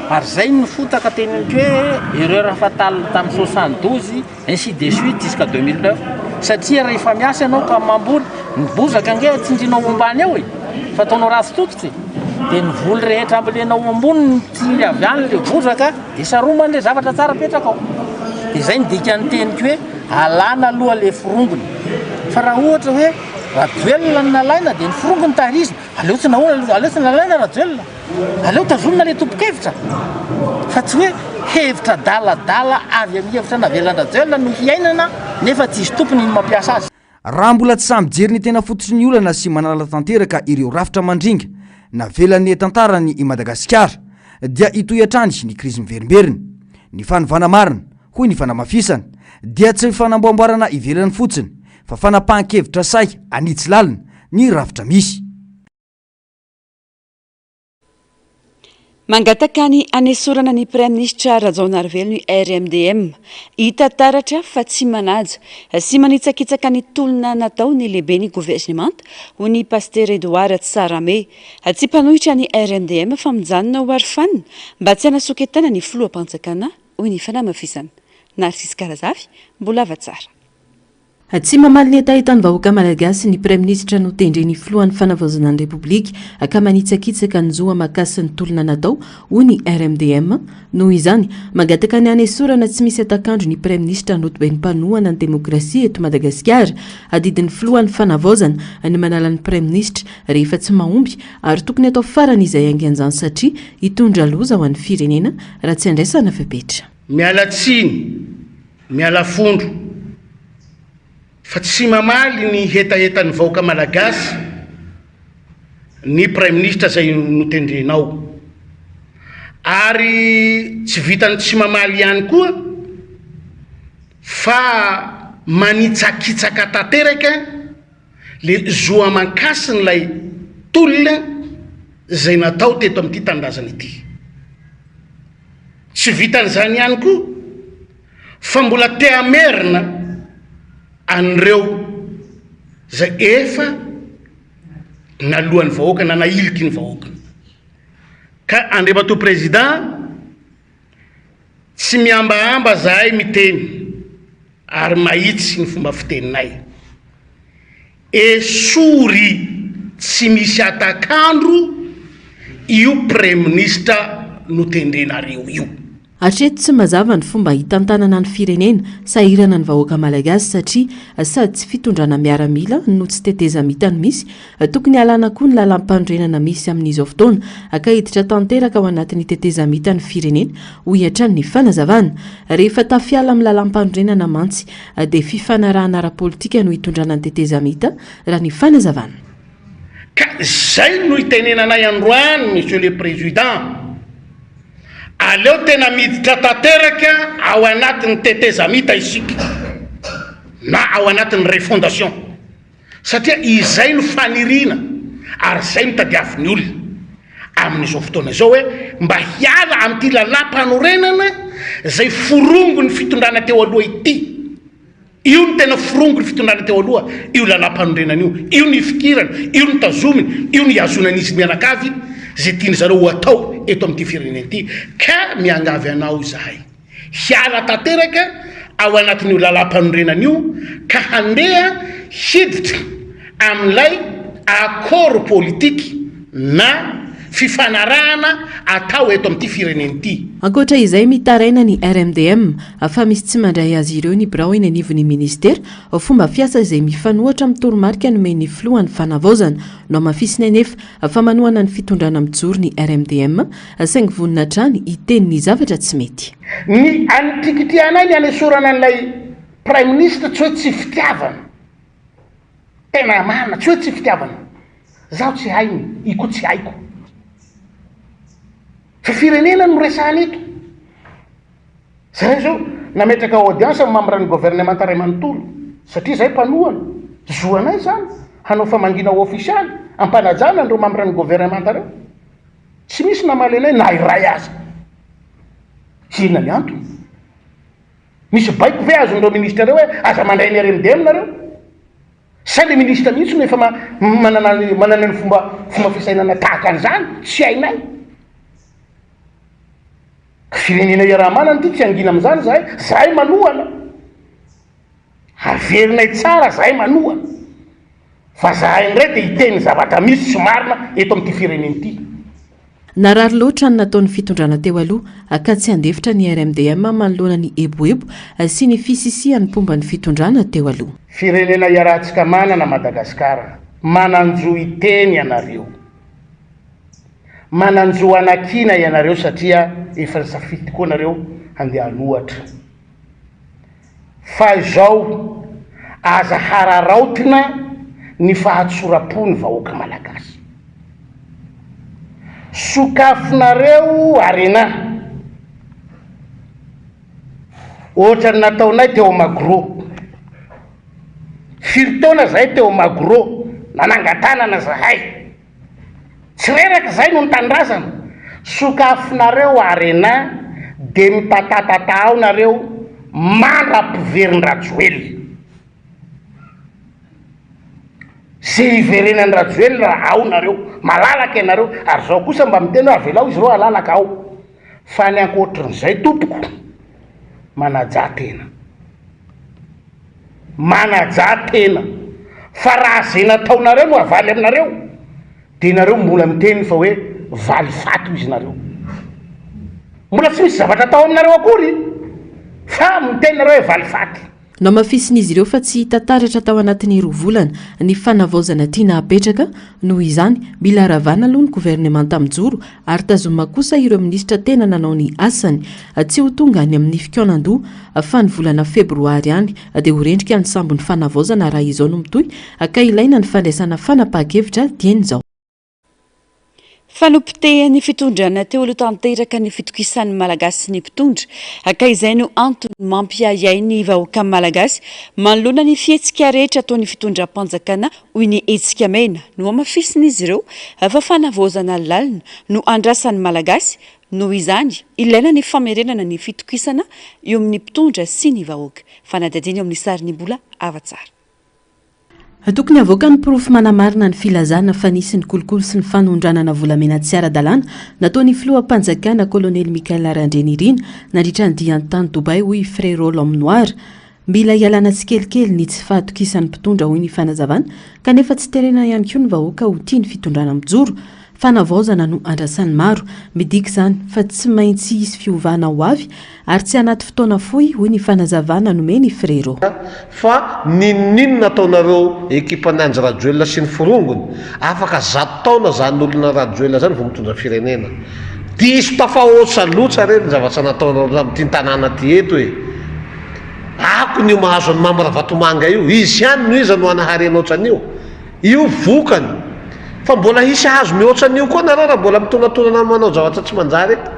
Ary izay no fotaka teneniko hoe erreur fatale tamin'ny 72, ainsi de suite jusqu'à 2009. Satria rehefa miasa ianao ka mamboly, ny bozaka ange tsindrinao ambany ao e, fa ataonao ratsy tototra e. Dia ny voly rehetra ambolenao ambony mitsiry avy any ilay bozaka, dia saromany ilay zavatra tsara apetraka ao. Dia izay no dikan'ny teniko hoe alana aloha ilay forongony. Fa raha ohatra hoe Rajoelina no nalaina dia ny forongony tahirizina, aleo tsy nahoana, aleo tsy nalaina Rajoelina, aleo tazonina ilay tompon-kevitra fa tsy hoe. Hevitra adaladala avy amin'ny hevitra navelan-dRajoelina no hiainana nefa tsy izy tompony no mampiasa azy. Raha mbola tsy sahy mijery ny tena fototry ny olana sy manala tanteraka ireo rafitra mandringa navelan'ny tantaran'i i Madagasikara dia hitohy hatrany ny krizy miverimberina. Ny fanovana marina, hoy ny fanamafisana, dia tsy fanamboamboarana ivelany fotsiny fa fanapahan-kevitra sahy hanitsy lalina ny rafitra misy. Mangataka ny hanesorana ny Praiminisitra Rajaonarivelo ny RMDM. Hita taratra fa tsy manaja sy manitsakitsaka ny tolona natao ny lehiben'ny governemanta, hoy ny Pasitera Edouard Tsarahame. Tsy mpanohitra ny RMDM fa mijanona ho arofanina mba tsy hanasoketana ny filoham-panjakana, hoy ny fanamafisana. Narcisse Karazafy, Mbolava tsara. Tsy mamaly ny hetahetan'ny vahoaka malagasy ny praiminisitra notendren'ny filohan'ny fanavaozana ny Repoblika ka manitsakitsaka ny zo aman-kasin'ny tolona natao, hoy ny RMDM. Noho izany, mangataka ny hanesorana tsy misy hatak'andro ny praiminisitra notoben'ny mpanohana ny demokrasia eto Madagasikara. Adidin'ny filohan'ny fanavaozana ny manala ny praiminisitra rehefa tsy mahomby ary tokony atao farany izay haingana izany satria hitondra loza ho an'ny firenena raha tsy andraisana fepetra. Miala tsiny. Miala fondro fa tsy mamaly ny hetahetan'ny vahoaka malagasy ny praiminisitra izay notendrenao. Ary tsy vitan'ny tsy mamaly ihany koa fa manitsakitsaka tanteraka le zo aman-kasin'ilay tolona izay natao teto amin'ity tanindrazana ity. Tsy vitan'izany ihany koa fa mbola te hamerina an'ireo izay efa naloan'ny vahoaka na nahiliky ny vahoaka. Ka Andriamatoa Président, tsy mihambahamba zahay miteny ary mahitsy ny fomba fiteninay. Esory tsy misy hatak'andro io Praiminisitra notendrenareo io. Hatreto tsy mazava ny fomba hitantanana ny firenena, sahirana ny vahoaka malagasy satria sady tsy fitondrana miaramila no tsy tetezamita no misy, tokony halana koa ny lalampanorenana misy amin'izao fotoana ka hiditra tanteraka ao anatin'ny tetezamita ny firenena, hoy hatrany ny fanazavana. Rehefa tafiala amin'ny lalampanorenana mantsy dia fifanarahana ara-politika no hitondrana ny tetezamita, raha ny fanazavana. Ka izay no itenenanay androany Monsieur le Président, aleo tena miditra tanteraka ao anatin'ny tetezamita isika na ao anatin'ny refondation satria izay no faniriana ary izay no tadiavin'ny olona amin'izao fotoana izao hoe mba hiala amin'ity lalàmpanorenana izay forongon'ny fitondrana teo aloha ity. Io no tena forongon'ny fitondrana teo aloha, io lalàmpanorenana io. Io no ifikirana, io no tazominy, io no ihazonan'izy mianakavy izay tian'ny zareo ho atao eto amin'ity firenena ity. Ka miangavy anao izahay hiala tanteraka ao anatin'io lalàmpanorenana io ka handeha hiditra amin'ilay accord politique na fifanarahana atao eto amin'ity firenena ity. Ankoatra izay, mitaraina ny RMDM fa misy tsy mandray azy ireo ny birao eny anivon'ny minisitera, fomba fiasa izay mifanohitra amin'ny toromarika nomen'ny filohan'ny fanavaozana. Nohamafisiny anefa fa manohana ny fitondrana mijoro ny RMDM saingy vonona hatrany hiteny ny zavatra tsy mety. Ny anitrikitrihanay ny hanesorana an'ilay praiminisitra tsy hoe tsy fitiavana. Tena marina, tsy hoe tsy fitiavana. Zaho tsy hainy, i koa tsy haiko. Fa firenena no resahana eto. Zahay zao nametraka audience amin'ny membre ny gouvernemanta ray manontolo, satria zahay mpanohana, zo anay zany hanao famangiana ofisialy ampanajana an'ireo membre ny gouvernemanta reo. Tsy misy namaly anay na iray aza. Inona ny antony? Misy baiko ve azon'ireo ministra ireo hoe aza mandray ny RMDM nareo? Sa le ministra mihitsy no efa manana manana ny fomba fomba fisainana tahaka an'izany? Tsy hainay. Firenena iaraha-manana ity, tsy hangina amin'izany zahay, zahay manohana. Averinay tsara zahay manohana. Fa zahay indray dia hiteny zavatra misy sy marina eto amin'ity firenena ity. Narary loatra ny nataon'ny fitondrana teo aloha ka tsy handefitra ny RMDM manoloana ny eboebo sy ny fisisihan'ny mpomba ny fitondrana teo aloha. Firenena iarahantsika manana Madagasikara, manan-jo hiteny ianareo. Manan-jo hanakiana ianareo satria efa nisafidy tokoa nareo. handeha hanohatra. Fa izao, aza hararaotina ny fahatsoram-po ny vahoaka malagasy. Sokafinareo Arena, ohatran'ny nataonay teo Magro. Firy taona zahay teo Magro, nanangan-tanana zahay. Tsy reraka zahay noho ny tanindrazana. Sokafinareo Arena de mitatatata ao nareo mandra-piverin-dRajoelina. Ze hiverenan-dRajoelina ao nareo, malalaka ianareo, ary zaho kosa mba miteny hoe avelao izy ireo halalaka ao. Fa ny ankoatrin'izay tompoko, manajà tena. Manajà tena. Fa raha ze nataonareo no avaly aminareo, de nareo mbola miteny fa hoe valifaty hoy izy nareo. Mbola tsy misy zavatra atao aminareo akory fa miteny nareo hoe valifaty. Nohamafisin'izy ireo fa tsy hita taratra tao anatin'ny roa volana ny fanavaozana tiana hapetraka, noho izany, mila ravana aloha ny governemanta mijoro ary tazomina kosa ireo minisitra tena nanao ny asany. Tsy ho tonga any amin'ny fikaonandoha fa ny volana febroary any dia ho rendrika ny sambon'ny fanavaozana raha izao no mitohy ka ilaina ny fandraisana fanapahan-kevitra dieny izao. Fanopotehan'ny fitondrana teo aloha tanteraka ny fitokisan'ny Malagasy ny mpitondra ka izay no antony mampiahiahy ny vahoaka Malagasy manoloana ny fihetsika rehetra ataon'ny fitondram-panjakana hoy ny hetsika mena. Nohamafisin'izy ireo fa fanavaozana lalina no andrasan'ny Malagasy noho izany ilaina ny famerenana ny fitokisana eo amin'ny mpitondra sy ny vahoaka. Fanadihadiana eo amin'ny sarin'i Mbola Havatsara. Tokony havoaka ny porofo manamarina ny filazana fa nisy ny kolikoly sy ny fanondranana volamena tsy ara-dalàna nataon'ny filoham-panjakana Kolonely Michael Randrianirina nandritra ny diany tany Dubaï hoy i Frérot l'homme noir. Mila hialana tsikelikely ny tsy fahatokisan'ny mpitondra hoy ny fanazavana kanefa tsy terena ihany koa ny vahoaka ho tia ny fitondrana mijoro. Fanavaozana no andrasan'ny maro. Midika izany fa tsy maintsy hisy fiovana ho avy ary tsy anaty fotoana fohy, hoy ny fanazavana nomen'i Frérot. Fa n'inon'inona ataonareo ekipan'i Andry Rajoelina sy ny forongony, afaka zato taona zany olona Rajoelina zany vao mitondra firenena. Diso tafahoatra loatra re ny zavatra nataonareo tamin'ity tanàna ty eto e! Akony io mahazo an'i Mamy Ravatomanga io, izy ihany no iza no hanaharena ohatran'io? Io vokany. Fa mbola hisy hahazo mihoatra an'io koa nareo raha mbola mitonatonana manao zavatra tsy manjary eto.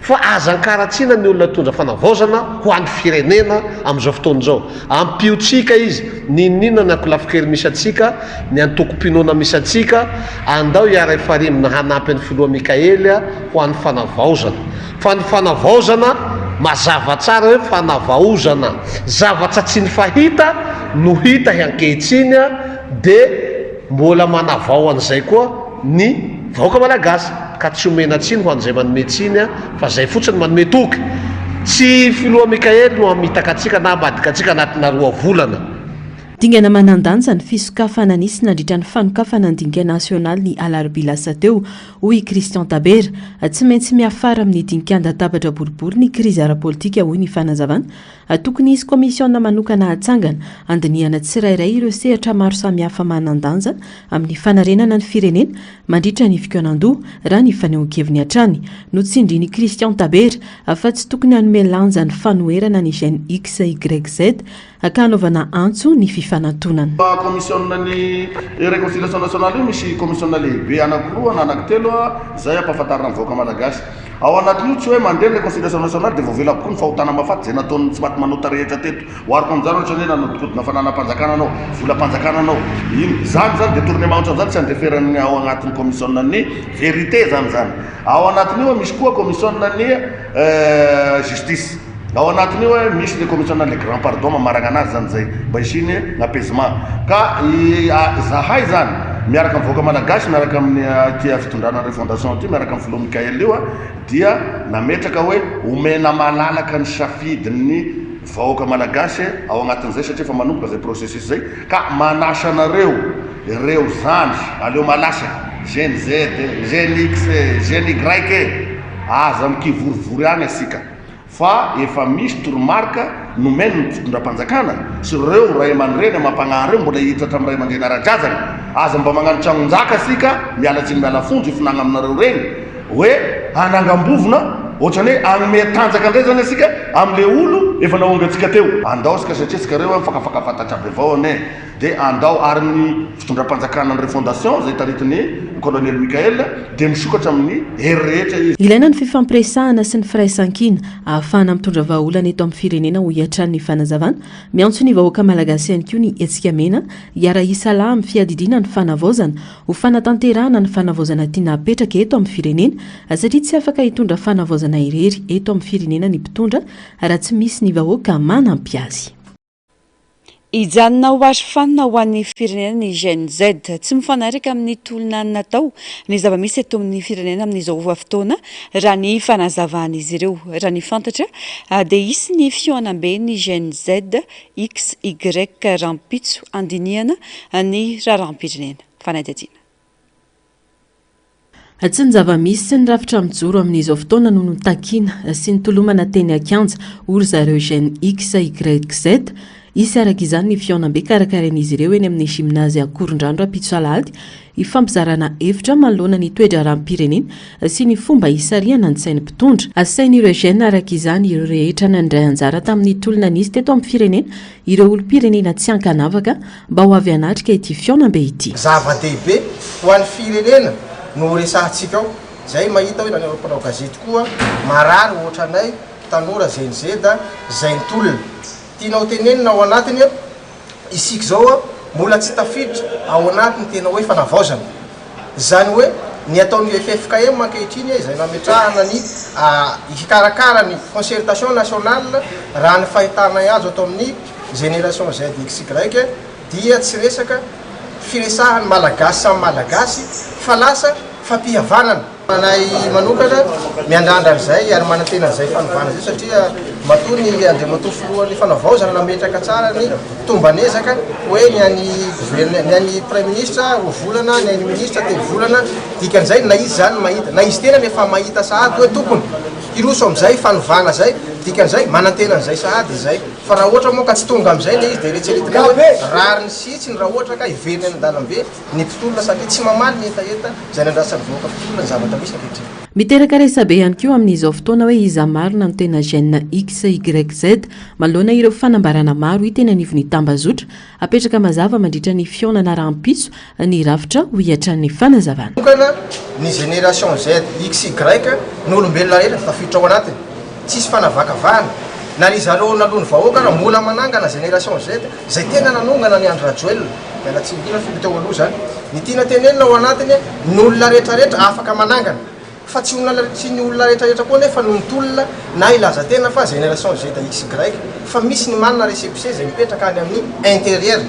Fa aza ankaratsiana ny olona hitondra fanavaozana ho an'ny firenena amin'izao fotoana izao. Ampio tsika izy, n'inon'inona ny ankolafin-kery misy antsika, ny antokom-pinoana misy antsika, andao hiara-hifarimbona hanampy an'i Filoha Mikaely ho an'ny fanavaozana. Fa ny fanavaozana, mazava tsara hoe fanavaozana zavatra tsy ny fahita no hita ankehitriny dia mbola manavao an'izay koa ny vahoaka malagasy ka tsy omena tsiny ho an'izay manome tsiny fa zay fotsiny manome toky. Tsy filoha Mickaël no hamitaka antsika na hamadika antsika anatina roa volana. Dingana manan-danja ny fisokafana nisy nandritra ny fanokafana ny dinika nasionaly ny alarobia lasa teo, hoy i Christian Tabera. Tsy maintsy miafara amin'ny dinika an-databatra boribory ny krizy ara-politika, hoy ny fanazavana. Tokony hisy komisiona manokana hatsangana handinihana tsirairay ireo sehatra maro samihafa manan-danja amin'ny fanarenana ny firenena mandritra ny fikaonandoha, raha ny fanehoan-keviny hatrany. Notsindrin'i Christian Tabera fa tsy tokony hanome lanja ny fanoherana ny Gen XYZ ka hanaovana antso ny fifanantonana. Kaomisiona ny Réconciliation Nationale io misy kaomisiona lehibe anankiroa na anankitelo izay ampahafantarina ny vahoaka malagasy. Ao anatin'io tsy hoe mandeha ny Réconciliation Nationale dia voavela avokoa ny fahotana mahafaty izay nataon'ny tsy maty manota rehetra teto. Ohariko amin'izany ohatra ny hoe nanodikodina fananam-panjakana anao, volam-panjakana anao. Iny izany izany détournement ohatran'izany tsy andeferan'ny ao anatin'ny kaomisiona ny vérité izany izany. Ao anatin'io misy koa kaomisiona ny justice. Ao anatin'io hoe misy le commission le grand pardon mamaragna anazy zany zay mba hisiany apaisement ka zahay zany miaraka amin'ny vahoaka malagasy miaraka amin'ny ity fitondrana refondation ity miaraka amin'ny filoha Mickaël io dia nametraka hoe omena malalaka ny safidin'ny vahoaka malagasy ao anatin'izay satria efa manomboka zay processus zay ka manasa anareo ireo zandry aleo malasa gen Z gen X gen Y aza mikivorivory any asika fa efa misy toromarika nomen ny fitondram-panjakana sy reo ray aman-dreny amam-pagnahy reo mbola hiditra hatramin'ny ray aman-dreny ara-drazana aza mba magnano tragnonjaka sika miala tsiny miala fonja ifonagna aminareo regny hoe hanangam-bovona. Ohatran'ny hoe hanome tanjaka indray zany isika amin'le olo efa naongantsika teo. Andao isika satria isika reo mifakafaka fantatra aby avao anie de andao ary ny fitondram-panjakana ny refondation izay taritin'ny colonel Mickaël dia misokatra amin'ny hery rehetra izy. Ilaina ny fifampiresahana sy ny firaisankina ahafahana mitondra vahaolana eto amin'ny firenena hoy hatrany ny fanazavana. Miantso ny vahoaka malagasy ihany koa ny Hetsika Mena hiara-hisalahy amin'ny fiadidiana ny fanavaozana ho fanatanterahana ny fanavaozana tiana hapetraka eto amin'ny firenena satria tsy afaka hitondra fanavaozana irery eto amin'ny firenena ny mpitondra raha tsy misy ny vahoaka manampy azy. Hijanona ho arofanina ho an'ny firenena ny Gen Z. Tsy mifanaraka amin'ny tolona natao ny zava-misy eto amin'ny firenena amin'izao fotoana, raha ny fanazavan'izy ireo. Raha ny fantatra dia hisy ny fihaonamben'ny Gen Z XY rahampitso handinihana ny raharaham-pirenena. Fanadihadiana. Tsy ny zava-misy sy ny rafitra mijoro amin'izao fotoana no notakiana sy nitolomana teny an-kianja, hoy ry zareo Gen XYZ. Hisy araka izany ny fihaonambe karakarain'izy ireo eny amin'ny Gymnase Ankorondrano rahampitso alahady, hifampizarana hevitra manoloana ny toe-draharaham-pirenena sy ny fomba hisarihana ny sain'ny mpitondra. Asain'ireo Gen araka izany ireo rehetra nandray anjara tamin'ny tolona nisy teto amin'ny firenena ireo olom-pirenena tsy ankanavaka mba ho avy hanatrika ity fihaonambe ity. Zava-dehibe ho an'ny firenena no resahantsika ao. Zay mahita hoe nareo mpanao gazety koa marary ohatranay tanora Gen Z zay nitolona. Tiana ho tenenina ao anatiny isika izao mbola tsy tafiditra ao anatin'ny tena hoe fanavaozana. Izany hoe ny ataon'ny ffkm ankehitriny izay nametrahana ny hikarakara ny concertation nationale raha ny fahitanay azy ato amin'ny génération ZXY dia tsy resaka firesahan'ny Malagasy samy Malagasy fa lasa fampihavanana. Anay manokana, miandrandra an'izay ary manantena an'izay fanovana izay satria matoa ny Andriamatoa Filohan'ny Fanavaozana nametraka tsara ny tomban'ezaka hoe ny an'ny gouverne, ny an'ny Praiminisitra roa volana, ny an'ny Minisitra telo volana, dikan'izay na izy izany mahita, na izy tenany efa mahita sahady hoe tokony hiroso amin'izay fanovana izay, dikan'izay manantena an'izay sahady izay. Fa raha ohatra moa ka tsy tonga amin'izay ilay izy dia eretreretinay hoe rariny sy hitsiny raha ohatra ka hiverina eny an-dalambe ny mpitolona satria tsy mamaly ny hetaheta izay nandrasan'ny vahoaka mpitolona ny zavatra misy ankehitriny. Miteraka resabe ihany koa amin'izao fotoana hoe iza marina no tena Gen XYZ manoloana ireo fanambarana maro hita eny anivon'ny tambazotra. Apetraka mazava mandritra ny fihaonana rahampitso ny rafitra hoy hatrany ny fanazavana. Manokana ny génération Z, XY, ny olombelona rehetra dia tafiditra ao anatiny. Tsisy fanavakavahana. Na ry zareo naloan'ny vahoaka ara mbola manangana génération Z izay tena nanongana an'i Andry Rajoelina. Miala tsiny indrindra filoha teo aloha izany. Ny tiana tenenina ao anatiny, ny olona rehetra rehetra afaka manangana. Fa tsy olona tsy ny olona rehetra rehetra koa anefa no mitolona na hilaza tena fa génération Z XY fa misy ny manana récépissé izay mipetraka any amin'ny intérieur.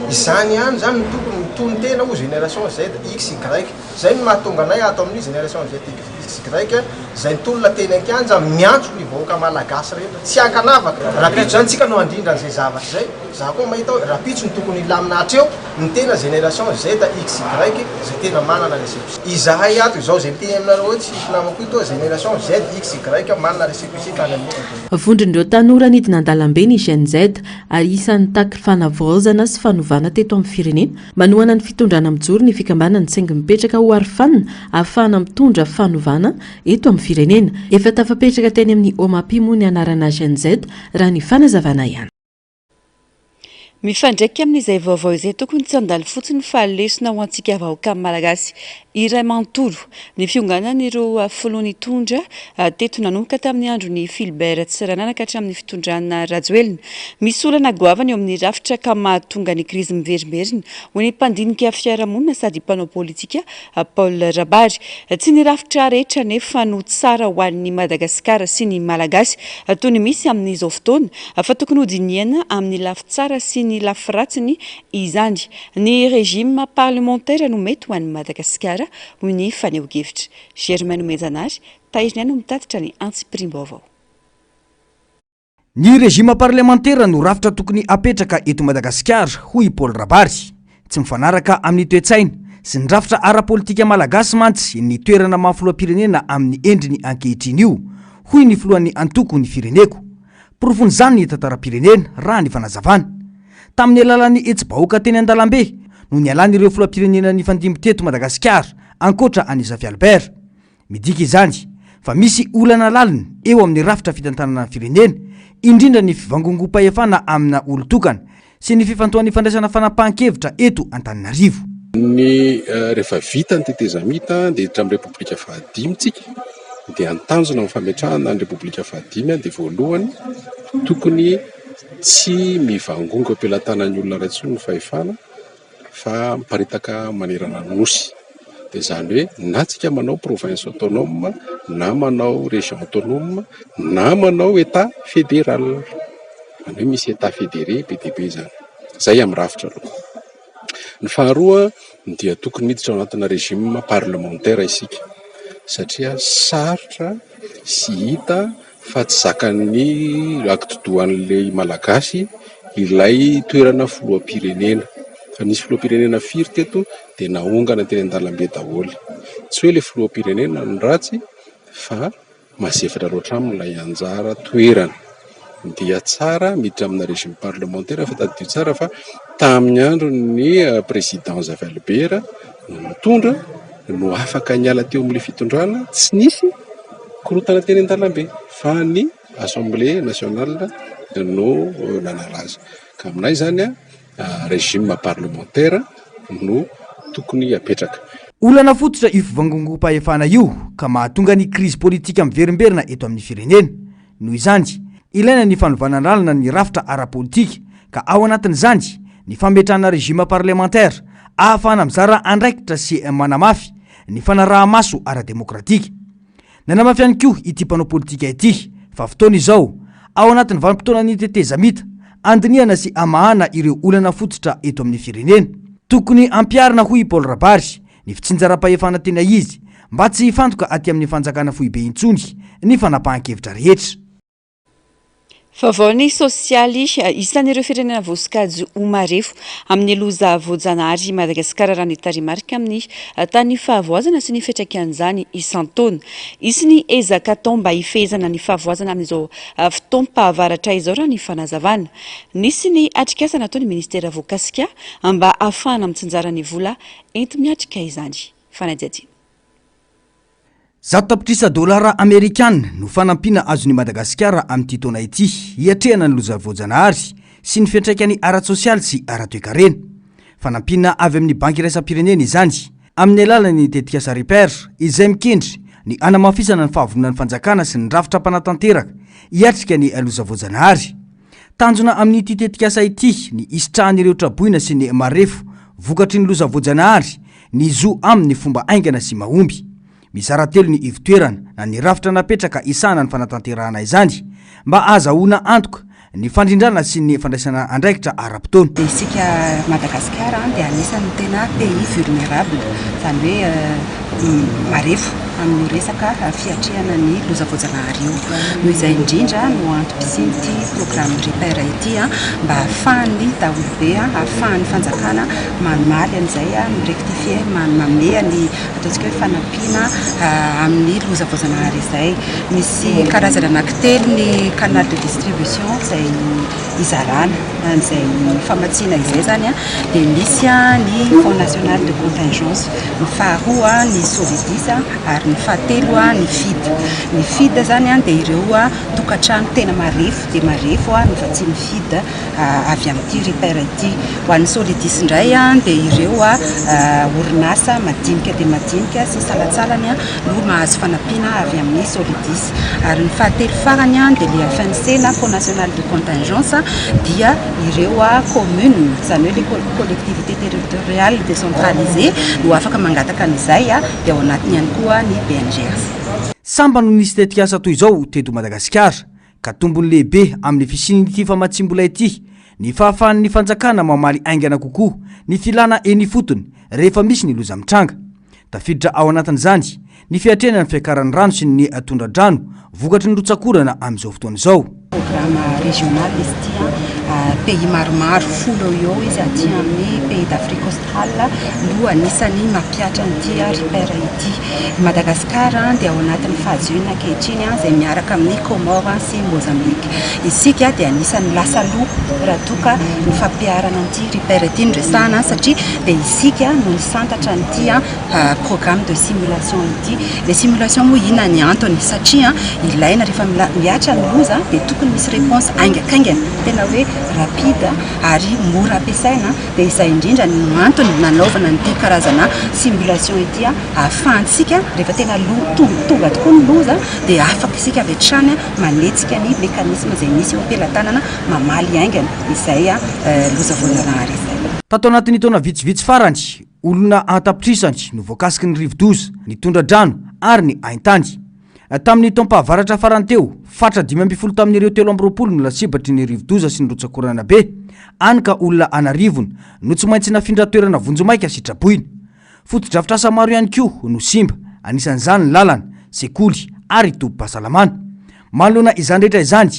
Izany ihany izany no tokony mitonon-tena ho génération Z XY. Izay no mahatonga anay ato amin'ny génération Z XY izay nitolona teny an-kianja miantso ny vahoaka malagasy rehetra tsy ankanavaka. Rahampitso izany tsika no handrindra an'izay zavatra izay. Za koa mahita hoe rahampitso no tokony hilamina hatreo ny tena génération Z XY izay tena manana récépissé. Izahay ato izao izay miteny aminareo hoe tsy hisy namako io toa génération Z XY manana récépissé tany amin'ny internet. Vondron'ireo tanora nidina an-dalambe ny Gen Z ary isan'ny nitaky fanavaozana sy fanovana teto amin'ny firenena. Manohana ny fitondrana mijoro ny fikambanana saingy mipetraka ho arofanina ahafahana mitondra fanovana eto amin'ny firenena. Efa tafapetraka teny amin'ny Omapi moa ny anarana Gen Z raha ny fanazavana ihany. Mifandraika amin'izay vaovao izay tokony tsy handalo fotsiny fa lesona ho antsika vahoaka malagasy iray manontolo ny fionganan'ireo filoha nitondra teto nanomboka tamin'ny andron'i Philbert Tsiranana ka hatramin'ny fitondrana Rajoelina. Misy olana goavana eo amin'ny rafitra ka mahatonga ny krizy miverimberina, hoy ny mpandinika fiarahamonina sady mpanao politika Paul Rabary. Tsy ny rafitra rehetra anefa no tsara ho an'i Madagasikara sy ny Malagasy toy ny misy amin'izao fotoana fa tokony hodinihana amin'ny lafy tsara sy ny lafy ratsiny izany. Ny régime parlementaire no mety ho an'i Madagasikara, hoy ny fanehoan-kevitra. Germain Nomenjanahary, Tahiry no mitatitra ny antsipiriam-baovao. Ny régime parlemantera no rafitra tokony hapetraka eto Madagasikara, hoy i Paul Rabary. Tsy mifanaraka amin'ny toe-tsaina sy ny rafitra ara-politika malagasy mantsy ny toerana maha filoham-pirenena amin'ny endriny ankehitriny io, hoy ny filohan'ny antoko Ny Fireneko. Porofon'izany ny tantaram-pirenena, raha ny fanazavana. Tamin'ny alalan'ny hetsi-bahoaka teny an-dalambe no nialan'ireo filoham-pirenena nifandimby teto Madagasikara, ankoatra an'i Zafy Albert. Midika izany. fa misy olana lalina eo amin'ny rafitra fitantanana ny firenena, indrindra ny fivangongoam-pahefana amina olon-tokana sy ny fifantohan'ny fandraisana fanapahan-kevitra eto Antananarivo. Ny rehefa vita ny tetezamita dia hiditra amin'ny Repoblika fahadimy tsika dia ny tanjona amin'ny fametrahana ny Repoblika fahadimy dia voalohany tokony tsy mivangongo am-pelatanan'ny olona iray intsony ny fahefana fa miparitaka manerana ny Nosy. Dia izany hoe na tsika manao province autonome na manao région autonome na manao Etat fédéral. Izany hoe misy Etat fédéré be dia be izany. Izay amin'ny rafitra aloha. Ny faharoa dia tokony miditra ao anatina régime parlementaire isika satria sarotra sy hita fa tsy zakan'ny atidohan'ilay Malagasy ilay toerana filoham-pirenena. Fa nisy filoham-pirenena firy teto dia naongana teny an-dalambe daholo. Tsy hoe ilay filoham-pirenena no ratsy fa mazefatra loatra aminy ilay anjara toerana. Dia tsara miditra amina régime parlementaire fa tadidio tsara fa tamin'ny andron'ny président Zafy Albert no nitondra no afaka niala teo amin'ilay fitondrana tsy nisy korontana teny an-dalambe fa ny assemblée nationale no nanala azy. Ka aminay izany régime parlementaire no tokony hapetraka. Olana fototra io fivangongoam-pahefana io ka mahatonga ny krizy politika miverimberina eto amin'ny firenena. Noho izany, ilaina ny fanovana lalina ny rafitra ara-politika ka ao anatin'izany ny fametrahana régime parlementaire ahafahana mizara andraikitra sy manamafy ny fanaraha-maso ara-demokratika. Nanamafy ihany koa ity mpanao politika ity fa fotoana izao, ao anatin'ny vanim-potoanan'ny tetezamita, handinihana sy hamahana ireo olana fototra eto amin'ny firenena. Tokony hampiharina hoy i Paul Rabary ny fitsinjaram-pahefana tena izy mba tsy hifantoka aty amin'ny fanjakana foibe intsony ny fanapahan-kevitra rehetra. Vaovao ny sosialy, isan'ireo firenena voasokajy ho marefo amin'ny loza voajanahary i Madagasikara raha ny tarehimarika amin'ny tany fahavoazana sy ny fiantraikan'izany isan-taona. Hisy ny ezaka atao mba hifehezana ny fahavoazana amin'izao fotoam-pahavaratra izao raha ny fanazavana. Nisy ny atrikasa nataon'ny minisitera voakasika mba hahafahana mitsinjara ny vola enti-miatrika izany. Fanadihadiana. Zato tapitrisa dolara amerikana no fanampiana azon'i Madagasikara amin'ity taona ity hiatrehana ny loza voajanahary sy ny fiantraikany ara-tsosialy sy ara-toekarena. Fanampiana avy amin'ny Banky iraisam-pirenena izany, amin'ny alalan'ny tetikasa Repair, izay mikendry ny hanamafisana ny fahavononan'ny fanjakana sy ny rafitra mpanatanteraka hiatrika ny loza voajanahary. Tanjona amin'ity tetikasa ity ny hisitrahan'ireo traboina sy ny marefo vokatry ny loza voajanahary ny zo amin'ny fomba haingana sy mahomby. Mizara telo ny ivotoerana na ny rafitra napetraka hisahana ny fanatanterahana izany mba hahazahoana antoka ny fandrindrana sy ny fandraisana andraikitra ara-potoana. Isika Madagasikara dia anisan'ny tena pays vulnerable, izany hoe marefo amin'io resaka fiatrehana ny loza voajanahary io. Noho izay indrindra no antom-pisian'ity programme Repère ity mba ahafahan'ny daholobe, ahafahan'ny fanjakana mamaly an'izay, mi-rectifier, manome ny ataontsika hoe fanampiana amin'ny loza voajanahary izay. Misy karazana anankitelo ny canal de distribution izay hizarana an'izay famatsiana izay izany dia misy ny Fonds national de contingence. Ny faharoa ny Solidis ary ny fahatelo ny Fid. Ny Fid izany dia ireo tokantrano tena marefo dia marefo no vatsian'ny Fid avy amin'ity Repère ity. Ho an'ny Solidis indray dia ireo orinasa madinika dia madinika sy salantsalany no mahazo fanampiana avy amin'ny Solidis. Ary ny fahatelo farany dia ilay FNC na Fonds National de Contingence dia ireo commune, izany hoe ilay collectivité territoriale décentralisée no afaka mangataka an'izay dia ao anatiny ihany koa ny BNGRC. Sambany no nisy tetikasa toy izao teto Madagasikara, ka tombony lehibe amin'ny fisian'ity famatsiam-bola ity ny fahafahan'ny fanjakana mamaly haingana kokoa ny filana eny ifotony rehefa misy ny loza mitranga. Tafiditra ao anatin'izany ny fiatrehana ny fiakaran'ny rano sy ny tondra-drano vokatry ny rotsak'orana amin'izao fotoana izao. Programme régional izy ity an, pays maromaro, folo eo ho eo izy aty amin'ny pays d'Afrique australe no anisan'ny mampihatra an'ity RIPER ity. I Madagascar dia ao anatin'ny phase une ankehitriny izay miaraka amin'ny Comores sy Mozambique. Isika dia anisan'ny lasa aloha raha toa ka ny fampiharana an'ity RIPER ity no resahana satria dia isika no nisantatra an'ity programme de simulation ity. Ilay simulation moa inona ny antony? Satria ilaina rehefa mihatra ny loza dia tokony misy réponse haingankaingana, tena hoe rapide ary mora ampiasaina, dia izay indrindra no antony nanaovana an'ity karazana simulation ity ahafahantsika rehefa tena tonga tokoa ny loza dia afaka isika avy hatrany manetsika ny mécanisme izay misy eo am-pelatanana mamaly haingana izay loza voajanahary izay. Tato anatin'ny taona vitsivitsy farany, Olona an-tapitrisany no voakasiky ny rivodoza, ny tondra-drano ary ny haintany. Tamin'ny taom-pahavaratra farany teo, faritra 15 tamin'ireo 23 no lasibatry ny rivodoza sy ny rotsak'orana be, hany ka olona an'arivony no tsy maintsy nafindra toerana vonjimaika sy traboina. Fotodrafitrasa maro ihany koa no simba, anisan'izany ny lalana, sekoly ary tobim-pahasalamana. Manoloana izany rehetra izany,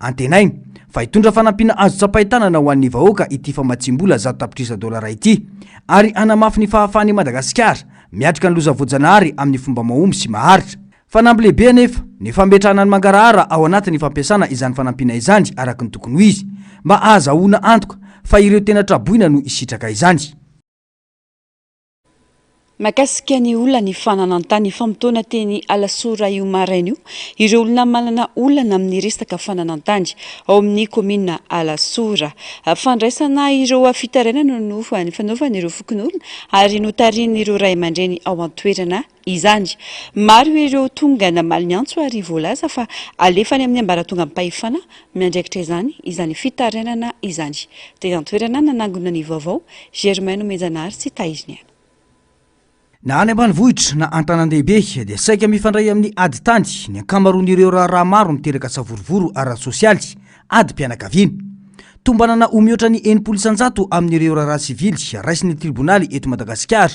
Antenaina fa hitondra fanampiana azo tsapain-tanana ho an'ny vahoaka ity famatsiam-bola 100 tapitrisa dolara ity ary hanamafy ny fahafahan'i Madagasikara miatrika ny loza voajanahary amin'ny fomba mahomby sy maharitra. Fanamby lehibe anefa ny fametrahana ny mangarahara ao anatin'ny fampiasana izany fanampiana izany araka ny tokony ho izy mba hahazahoana antoka fa ireo tena traboina no hisitraka izany. Mahakasika ny olan'ny fananan-tany, nifamotoana teny Alasora io maraina io ireo olona manana olana amin'ny resaka fananan-tany ao amin'ny kaominina Alasora. Fandraisana ireo fitarainana no nifanaovan'ireo fokonolona ary notarihin'ireo ray aman-dreny ao an-toerana izany. Maro ireo tonga namaly ny antso ary voalaza fa alefa any amin'ny ambaratongam-pahefana miandraikitra izany izany fitarainana izany. Teny an-toerana nanangona ny vaovao, Germain Nomenjanahary sy Tahiriniaina. Na any ambanivohitra na an-tanàn-dehibe dia saika mifandray amin'ny ady tany ny ankamaroan'ireo raharaha maro miteraka savorovoro ara-tsosialy, adim-pianakaviana. Tombanana ho mihoatra ny 60% amin'ireo raharaha sivily raisin'ny tribonaly eto Madagasikara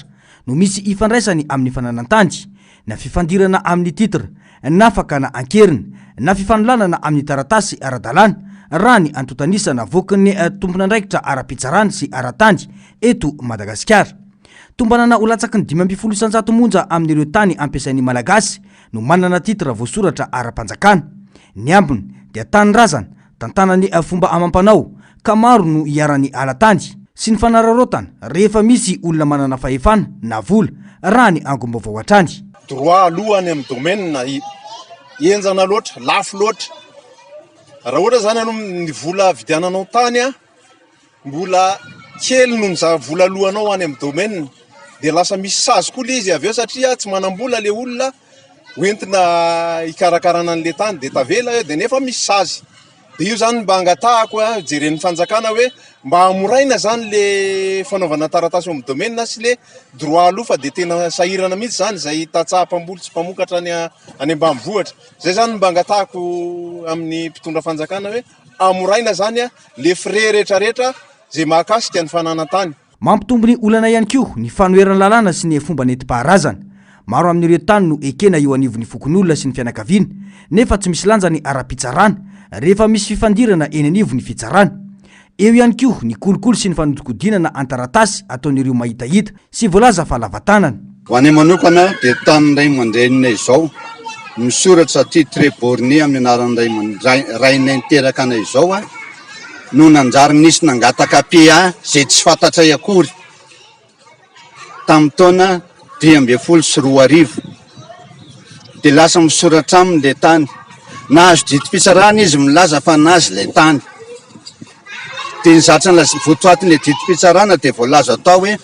no misy ifandraisany amin'ny fananan-tany, na fifandirana amin'ny titre, na fakana an-keriny, na fifanolanana amin'ny taratasy ara-dalàna, raha ny antontan'isa navoakan'ny tompon'andraikitra ara-pitsarana sy ara-tany eto Madagasikara. Tombanana ho latsaky ny 15% monja amin'ireo tany ampiasain'ny Malagasy no manana titre voasoratra ara-panjakana. Ny ambiny dia tanindrazana, Tantanany fomba amam-panao ka maro no iharan'ny hala-tany sy ny fanararaotana rehefa misy olona manana fahefana na vola, raha ny angom-baovao hatrany. Droit aloha any amin'ny domaine henjana loatra, lafo loatra. Raha ohatra zany ianao ny vola vidiananao tany an, mbola kely noho ny za- vola aloanao any amin'ny domaine, dia lasa misy sazy koa le izy avy eo satria tsy manam-bola le olona hoentina hikarakarana an'le tany dia tavela eo dia nefa misy sazy. Dia io zany mba angatahako a, jeren'ny fanjakana hoe mba hamoraina zany le fanaovana taratasy eo amin'ny domaine sy le droit aloha fa dia tena sahirana mihitsy zany izay tantsaha mpamboly sy mpamokatra any any ambanivohitra. Zay zany mba angatahako amin'ny mpitondra fanjakana hoe hamoraina zany le frais retraretra zay mahakasika ny fananan-tany. Mampitombo ny olana ihany koa ny fanoheran'ny lalàna sy ny fomba nentim-paharazana. Maro amin'ireo tany no ekena eo anivon'ny fokonolona sy ny fianakaviana, nefa tsy misy lanjany ara-pitsarana rehefa misy fifandirana eny anivon'ny fitsarana. Eo ihany koa ny kolikoly sy ny fanodikodinana an-taratasy ataon'ireo mahitahita sy voalaza fa lava tanana. Ho anay manokana dia tanin'ny ray aman-dreninay izao, misoratra titre borné amin'ny anaran'ny ray aman-dray rainay niteraka anay izao no nanjary nisy nangataka PA izay tsy fantatray akory tamin'ny taona 2015 dia lasa misoratra aminy ilay tany. Nahazo didim-pitsarana izy milaza fa an'azy ilay tany. Dia ny zatra nilaz- votoatin'ilay didim-pitsarana dia voalaza tao hoe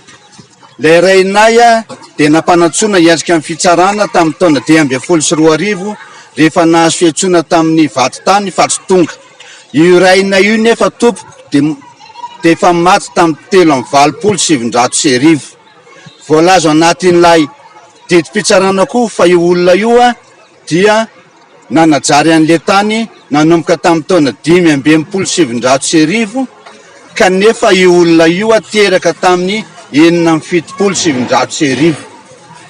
ilay rainay dia nampanantsoina hiatrika ny fitsarana tamin'ny taona 2015 rehefa nahazo fiantsoana tamin'ny vadintany fa tsy tonga. Io rainay io nefa tompoko dia dia efa maty tamin'ny 1983. Voalaza anatin'ilay didim-pitsarana koa fa io olona io dia nanajary an'ilay tany nanomboka tamin'ny taona 1965 kanefa io olona io teraka tamin'ny 1976.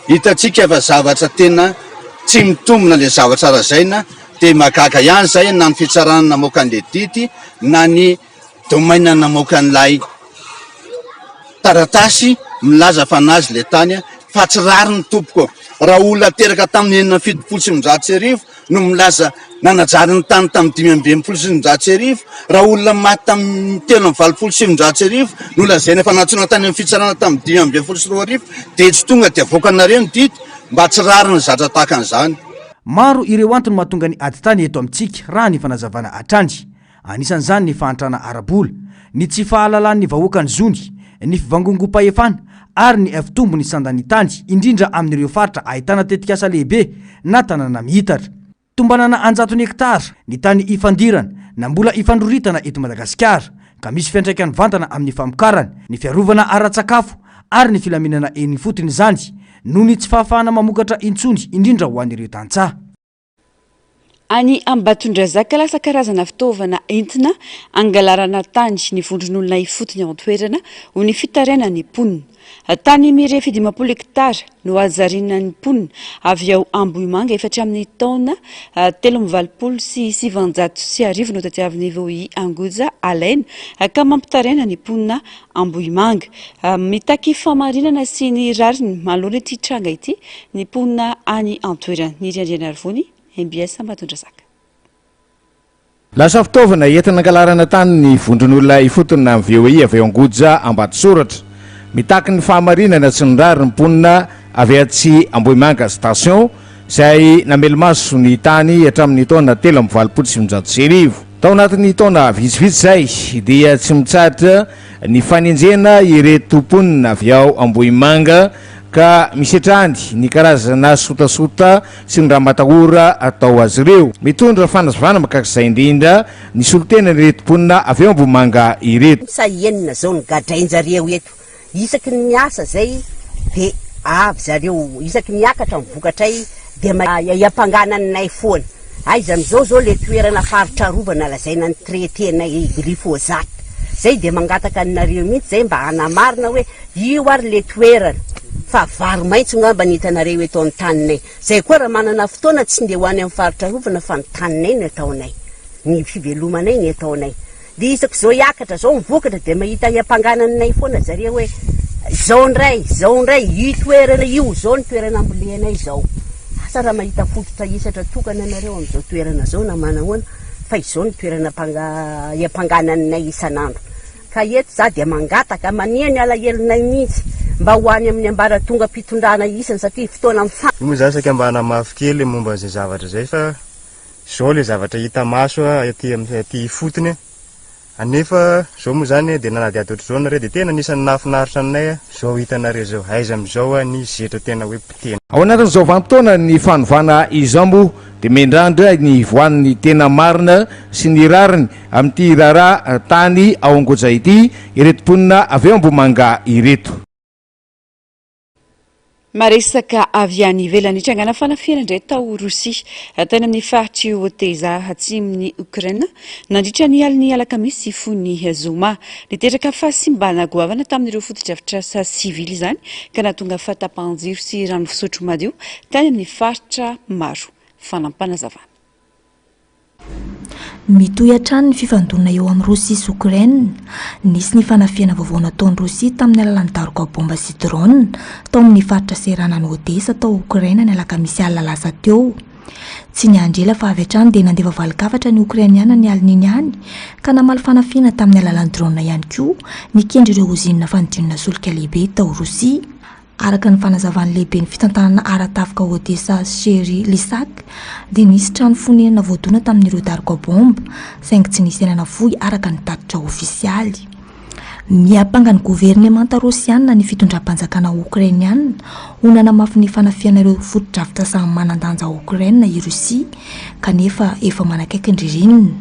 Hitantsika fa zavatra tena tsy mitombina ilay zavatra lazaina. Dia mahagaga ihany izay na ny fitsarana namoaka an'ilay didy na ny domaine namoaka an'ilay taratasy milaza fa an'azy ilay tany fa tsy rariny tompoko. Raha olona teraka tamin'ny 1976 no milaza nanajary ny tany tamin'ny 1965, raha olona maty tamin'ny 1983 no lazaina fa nantsoina tany amin'ny fitsarana tamin'ny 2015 dia tsy tonga dia avoakanareo ny didy, mba tsy rariny zatra tahaka an'izany. Maro ireo antony mahatonga ny ady tany eto amintsika raha ny fanazavana hatrany. Anisan'izany ny fahantrana ara-bola, ny tsy fahalalan'ny vahoaka ny zony, ny fivangongoam-pahefana ary ny fitombon'ny sandan'ny tany, indrindra amin'ireo faritra ahitana tetikasa lehibe na tanàna miitatra. Tombanana an-jatony hektara ny tany ifandirana na mbola ifandroritana eto Madagasikara, ka misy fiantraikany mivantana amin'ny famokarana, ny fiarovana ara-tsakafo ary ny filaminana eny ifotony izany, noho ny tsy fahafahana mamokatra intsony, indrindra ho an'ireo tantsaha. Any Ambatondrazaka, lasa karazana fitaovana entina hangalarana tany ny vondron'olona ifotony ao an-toerana ho ny fitarainan'ny mponina. Tany mirefy 50 hektara no hajariana ny mponina avy ao Ambohimanga efa hatramin'ny taona 1983 no tadiavin'ny VOI Angoja alaina ka mampitaraina ny mponina Ambohimanga. Mitaky fahamarinana sy ny rariny manoloana ity tranga ity ny mponina any an-toerana. Niry Andrianarivony, mbs Ambatondrazaka. Lasa fitaovana entina angalarana tany ny vondron'olona ifotony na ny VOI avy ao Angoja Ambatosoratra. Mitaky ny fahamarinana sy ny rariny ny mponina avy atsy Ambohimanga Station izay namelo-maso ny tany hatramin'ny taona 1983. Tao anatin'ny taona vitsivitsy izay dia tsy mitsahatra ny fanenjehana ireto mponina avy ao Ambohimanga ka misy hatrany ny karazana sotasota sy ny ramatahora atao azy ireo. Mitondra fanazavana mahakasika izay indrindra ny solontenan'ireto mponina avy ao Ambohimanga ireto. Sa enina zao ny gadrain-jareo eto Isaky ny miasa zay de avy zareo, isaky ny miakatra ny vokatray de iampangana anay foana. Aiza amizao zao le toerana faritra arovana lazaina ny traité nay glyphosate. Zay de mangataka anareo mihitsy zay mba hanamarina hoe io ary le toerana fa vary maitso ngamba ny hitanareo eto an-taninay. Zay koa raha manana fotoana tsy ndeha ho any amin'ny faritra arovana fa ny taninay no ataonay, ny fivelomanay ny ataonay. Dia isako izao hiakatra izao ny vokatra dia mahita hiampangana anay foana zareo hoe izao indray, izao indray, io toerana io, izao ny toerana ambolenay izao. Asa raha mahita fototra hisatra tokana nareo amin'izao toerana izao na manahoana fa izao ny toerana hiampangana anay isan'andro. Ka eto za dia mangataka, mania ny alahelonay mihitsy mba ho any amin'ny ambaratongam-pitondrana isany satria fotoana mifa. Io moa zany saika mba hanamafy kely momba an'izay zavatra izay fa Zao le zavatra hita maso aty aty ifotony anefa zao moa zany de nanadihady ohatr'izao nareo de tena anisan'ny nahafinaritra anay zao hitanareo zao aiza amizao ny zetra tena hoe potehina. Ao anatin'izao vanim-potoanan'ny fanovana izao moa dia miandrandra ny hivoahan'ny tena marina sy ny rariny amin'ity raharaha tany ao Angoja ity ireto mponina avy ao Ambohimanga ireto. Maresaka avy any ivelany. Nitrangana fanafihana indray tao Rosia, tany amin'ny faritr'i Odesa, atsimon'i Okraina, nandritra ny alin'ny alakamisy hifoha ny zoma. Niteraka fahasimbana goavana tamin'ireo fotodrafitrasa sivily izany, ka nahatonga fahatapahan-jiro sy rano fisotro madio tany amin'ny faritra maro. Fanampinazavana. Mitohy hatrany ny fifandonana eo amin'i Rosia sy Okraina. Nisy ny fanafihana vaovao nataon'i Rosia tamin'ny alalan'ny daroka baomba sy drone tao amin'ny faritra seranan'i Odessa tao Okraina ny alakamisy alina lasa teo. Tsy niandry ela fa avy hatrany dia nandefa valin-kafatra ny Okrainiana ny alin'iny ihany ka namaly fanafihana tamin'ny alalan'ny drone ihany koa nikendry ireo ozinina fanodinana solika lehibe tao Rosia. Araka ny fanazavan'ny lehiben'ny fitantanana ara-tafika Odessa Sherry Lysak dia nisy trano fonenana voadona tamin'ireo daroka baomba, saingy tsy nisy aina nafoy araka ny tatitra ofisialy. Miampanga ny governemanta Rosiana ny fitondram-panjakana Okrainiana ho nanamafy ny fanafihana ireo fotodrafitrasa manan-danja ao Okraina i Rosia, kanefa efa manakaiky ny ririnina.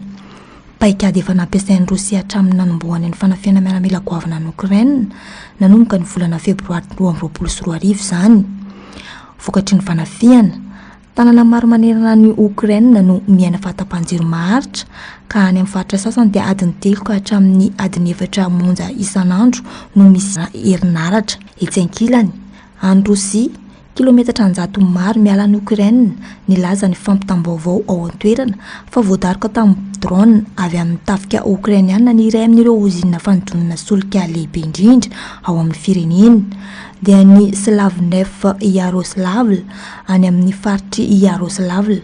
Paikady efa nampiasain'i Rosia hatramin'ny nanombohany ny fanafihana miaramila goavana an'i Okraina nanomboka ny volana febroary 2022 izany. Vokatry ny fanafihana, tanàna maro manerana an'i Okraina no miaina fahatapahan-jiro maharitra, ka any amin'ny faritra sasany dia adiny telo ka hatramin'ny adiny efatra monja isan'andro no misy herinaratra. Etsy ankilany, any Rosia, Kilometatra an-jatony maro miala an'i Okraina, nilaza ny fampitam-baovao ao an-toerana fa voadaroka tamin'ny drone avy amin'ny tafika Okrainiana ny iray amin'ireo ozinina fanodinana solika lehibe indrindra ao amin'ny firenena, dia ny Slavneft Yaroslavl any amin'ny faritr'i Yaroslavl.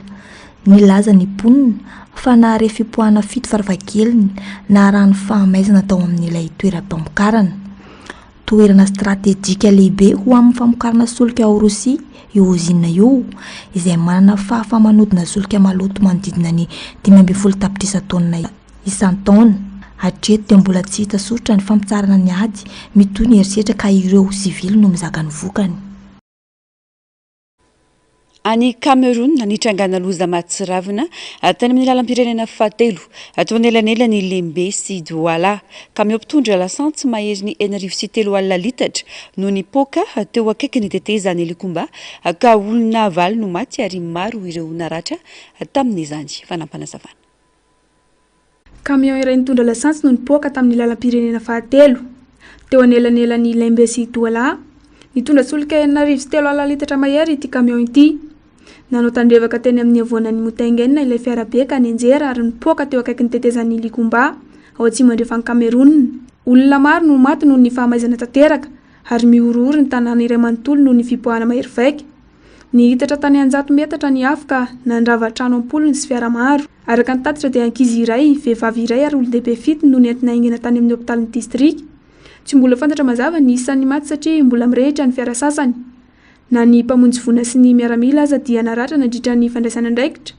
Nilaza ny mponina fa nahare fipoahana fito farafahakeliny naharahan'ny fahamaizana tao amin'ilay toeram-pamokarana. Toerana stratejika lehibe ho amin'ny famokarana solika ao Rosia io ozinina io, izay manana fahafaha-manodina solika maloto manodidina ny 15 tapitrisa taonina isan-taona. Hatreto dia mbola tsy hita soritra ny fampitsaharana ny ady, mitohy ny herisetra ka ireo sivily no mizaka ny vokany. Any Cameroun, nitrangana loza mahatsiravina tany amin'ny lalam-pirenena fahatelo, teo anelanelan'i Lembe sy Douala. Kamiao mpitondra lasantsy maherin'ny 3600 litatra no nipoaka teo akaikin'ny tetezan'i Likomba ka olona valo no maty ary maro ireo naratra tamin'izany. Fanampinazavana. Camion iray nitondra lasantsy no nipoaka tamin'ny lalam-pirenena fahatelo, teo anelanelan'i Lembe sy Douala. Nitondra solika 3600 litatra mahery ity camion ity. Nanao tandrevaka teny amin'ny havoanan'i Mutengene ilay fiarabe ka nianjera ary nipoaka teo akaikin'ny tetezan'i Likomba, ao atsimo andrefan'i Cameroun. Olona maro no maty noho ny fahamaizana tanteraka, ary mihorohoro ny tanàna iray manontolo noho ny fipoahana mahery vaika. Nihitatra tany an-jato metatra ny afo ka nandrava trano am-polony sy fiara maro. Araka ny tatitra dia ankizy iray, vehivavy iray ary olon-dehibe fito no nentina haingana tany amin'ny hopitalin'ny distrika. Tsy mbola fantatra mazava ny isan'ny maty satria mbola mirehitra ny fiara sasany. Na ny mpamonjy voina sy ny miaramila aza dia naratra nandritra ny fandraisana andraikitra.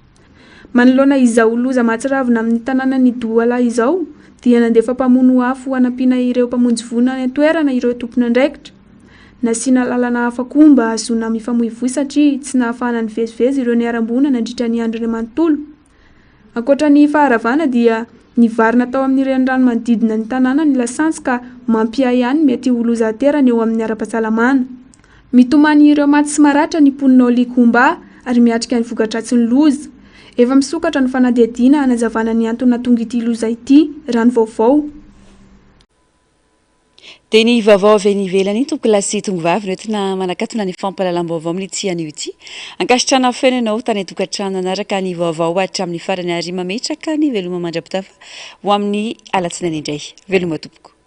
Manoloana izao loza mahatsiravina amin'ny tanànan'i Douala izao dia nandefa mpamono afo hanampiana ireo mpamonjy voina any an-toerana ireo tompon'andraikitra. Nasiana lalana hafa koa mba hahazoana mifamoivoy satria tsy nahafahana nivezivezy ireo niharam-boina nandritra ny andro iray manontolo. Ankoatra ny faharavana dia nivarina tao amin'ny renirano manodidina ny tanàna ny lasantsy ka mampiahiahy ny mety ho loza aterany eo amin'ny ara-pahasalamana. Mitomany ireo maty sy maratra ny mponina ao Likomba ary miatrika ny voka-dratsin'ny loza. Efa misokatra ny fanadihadiana hanazavana ny antony nahatonga ity loza ity, raha ny vaovao. Dia ny vaovao avy any ivelany tompokolahy sy tongovavy no entina manakatona ny fampahalalam-baovao amin'ity anio ity. Ankasitrahana feno ianao tany an-tokantrano nanaraka ny vaovao hatramin'ny farany ary mametraka ny veloma mandra-pitafa ho amin'ny alatsinainy indray. Veloma tompoko.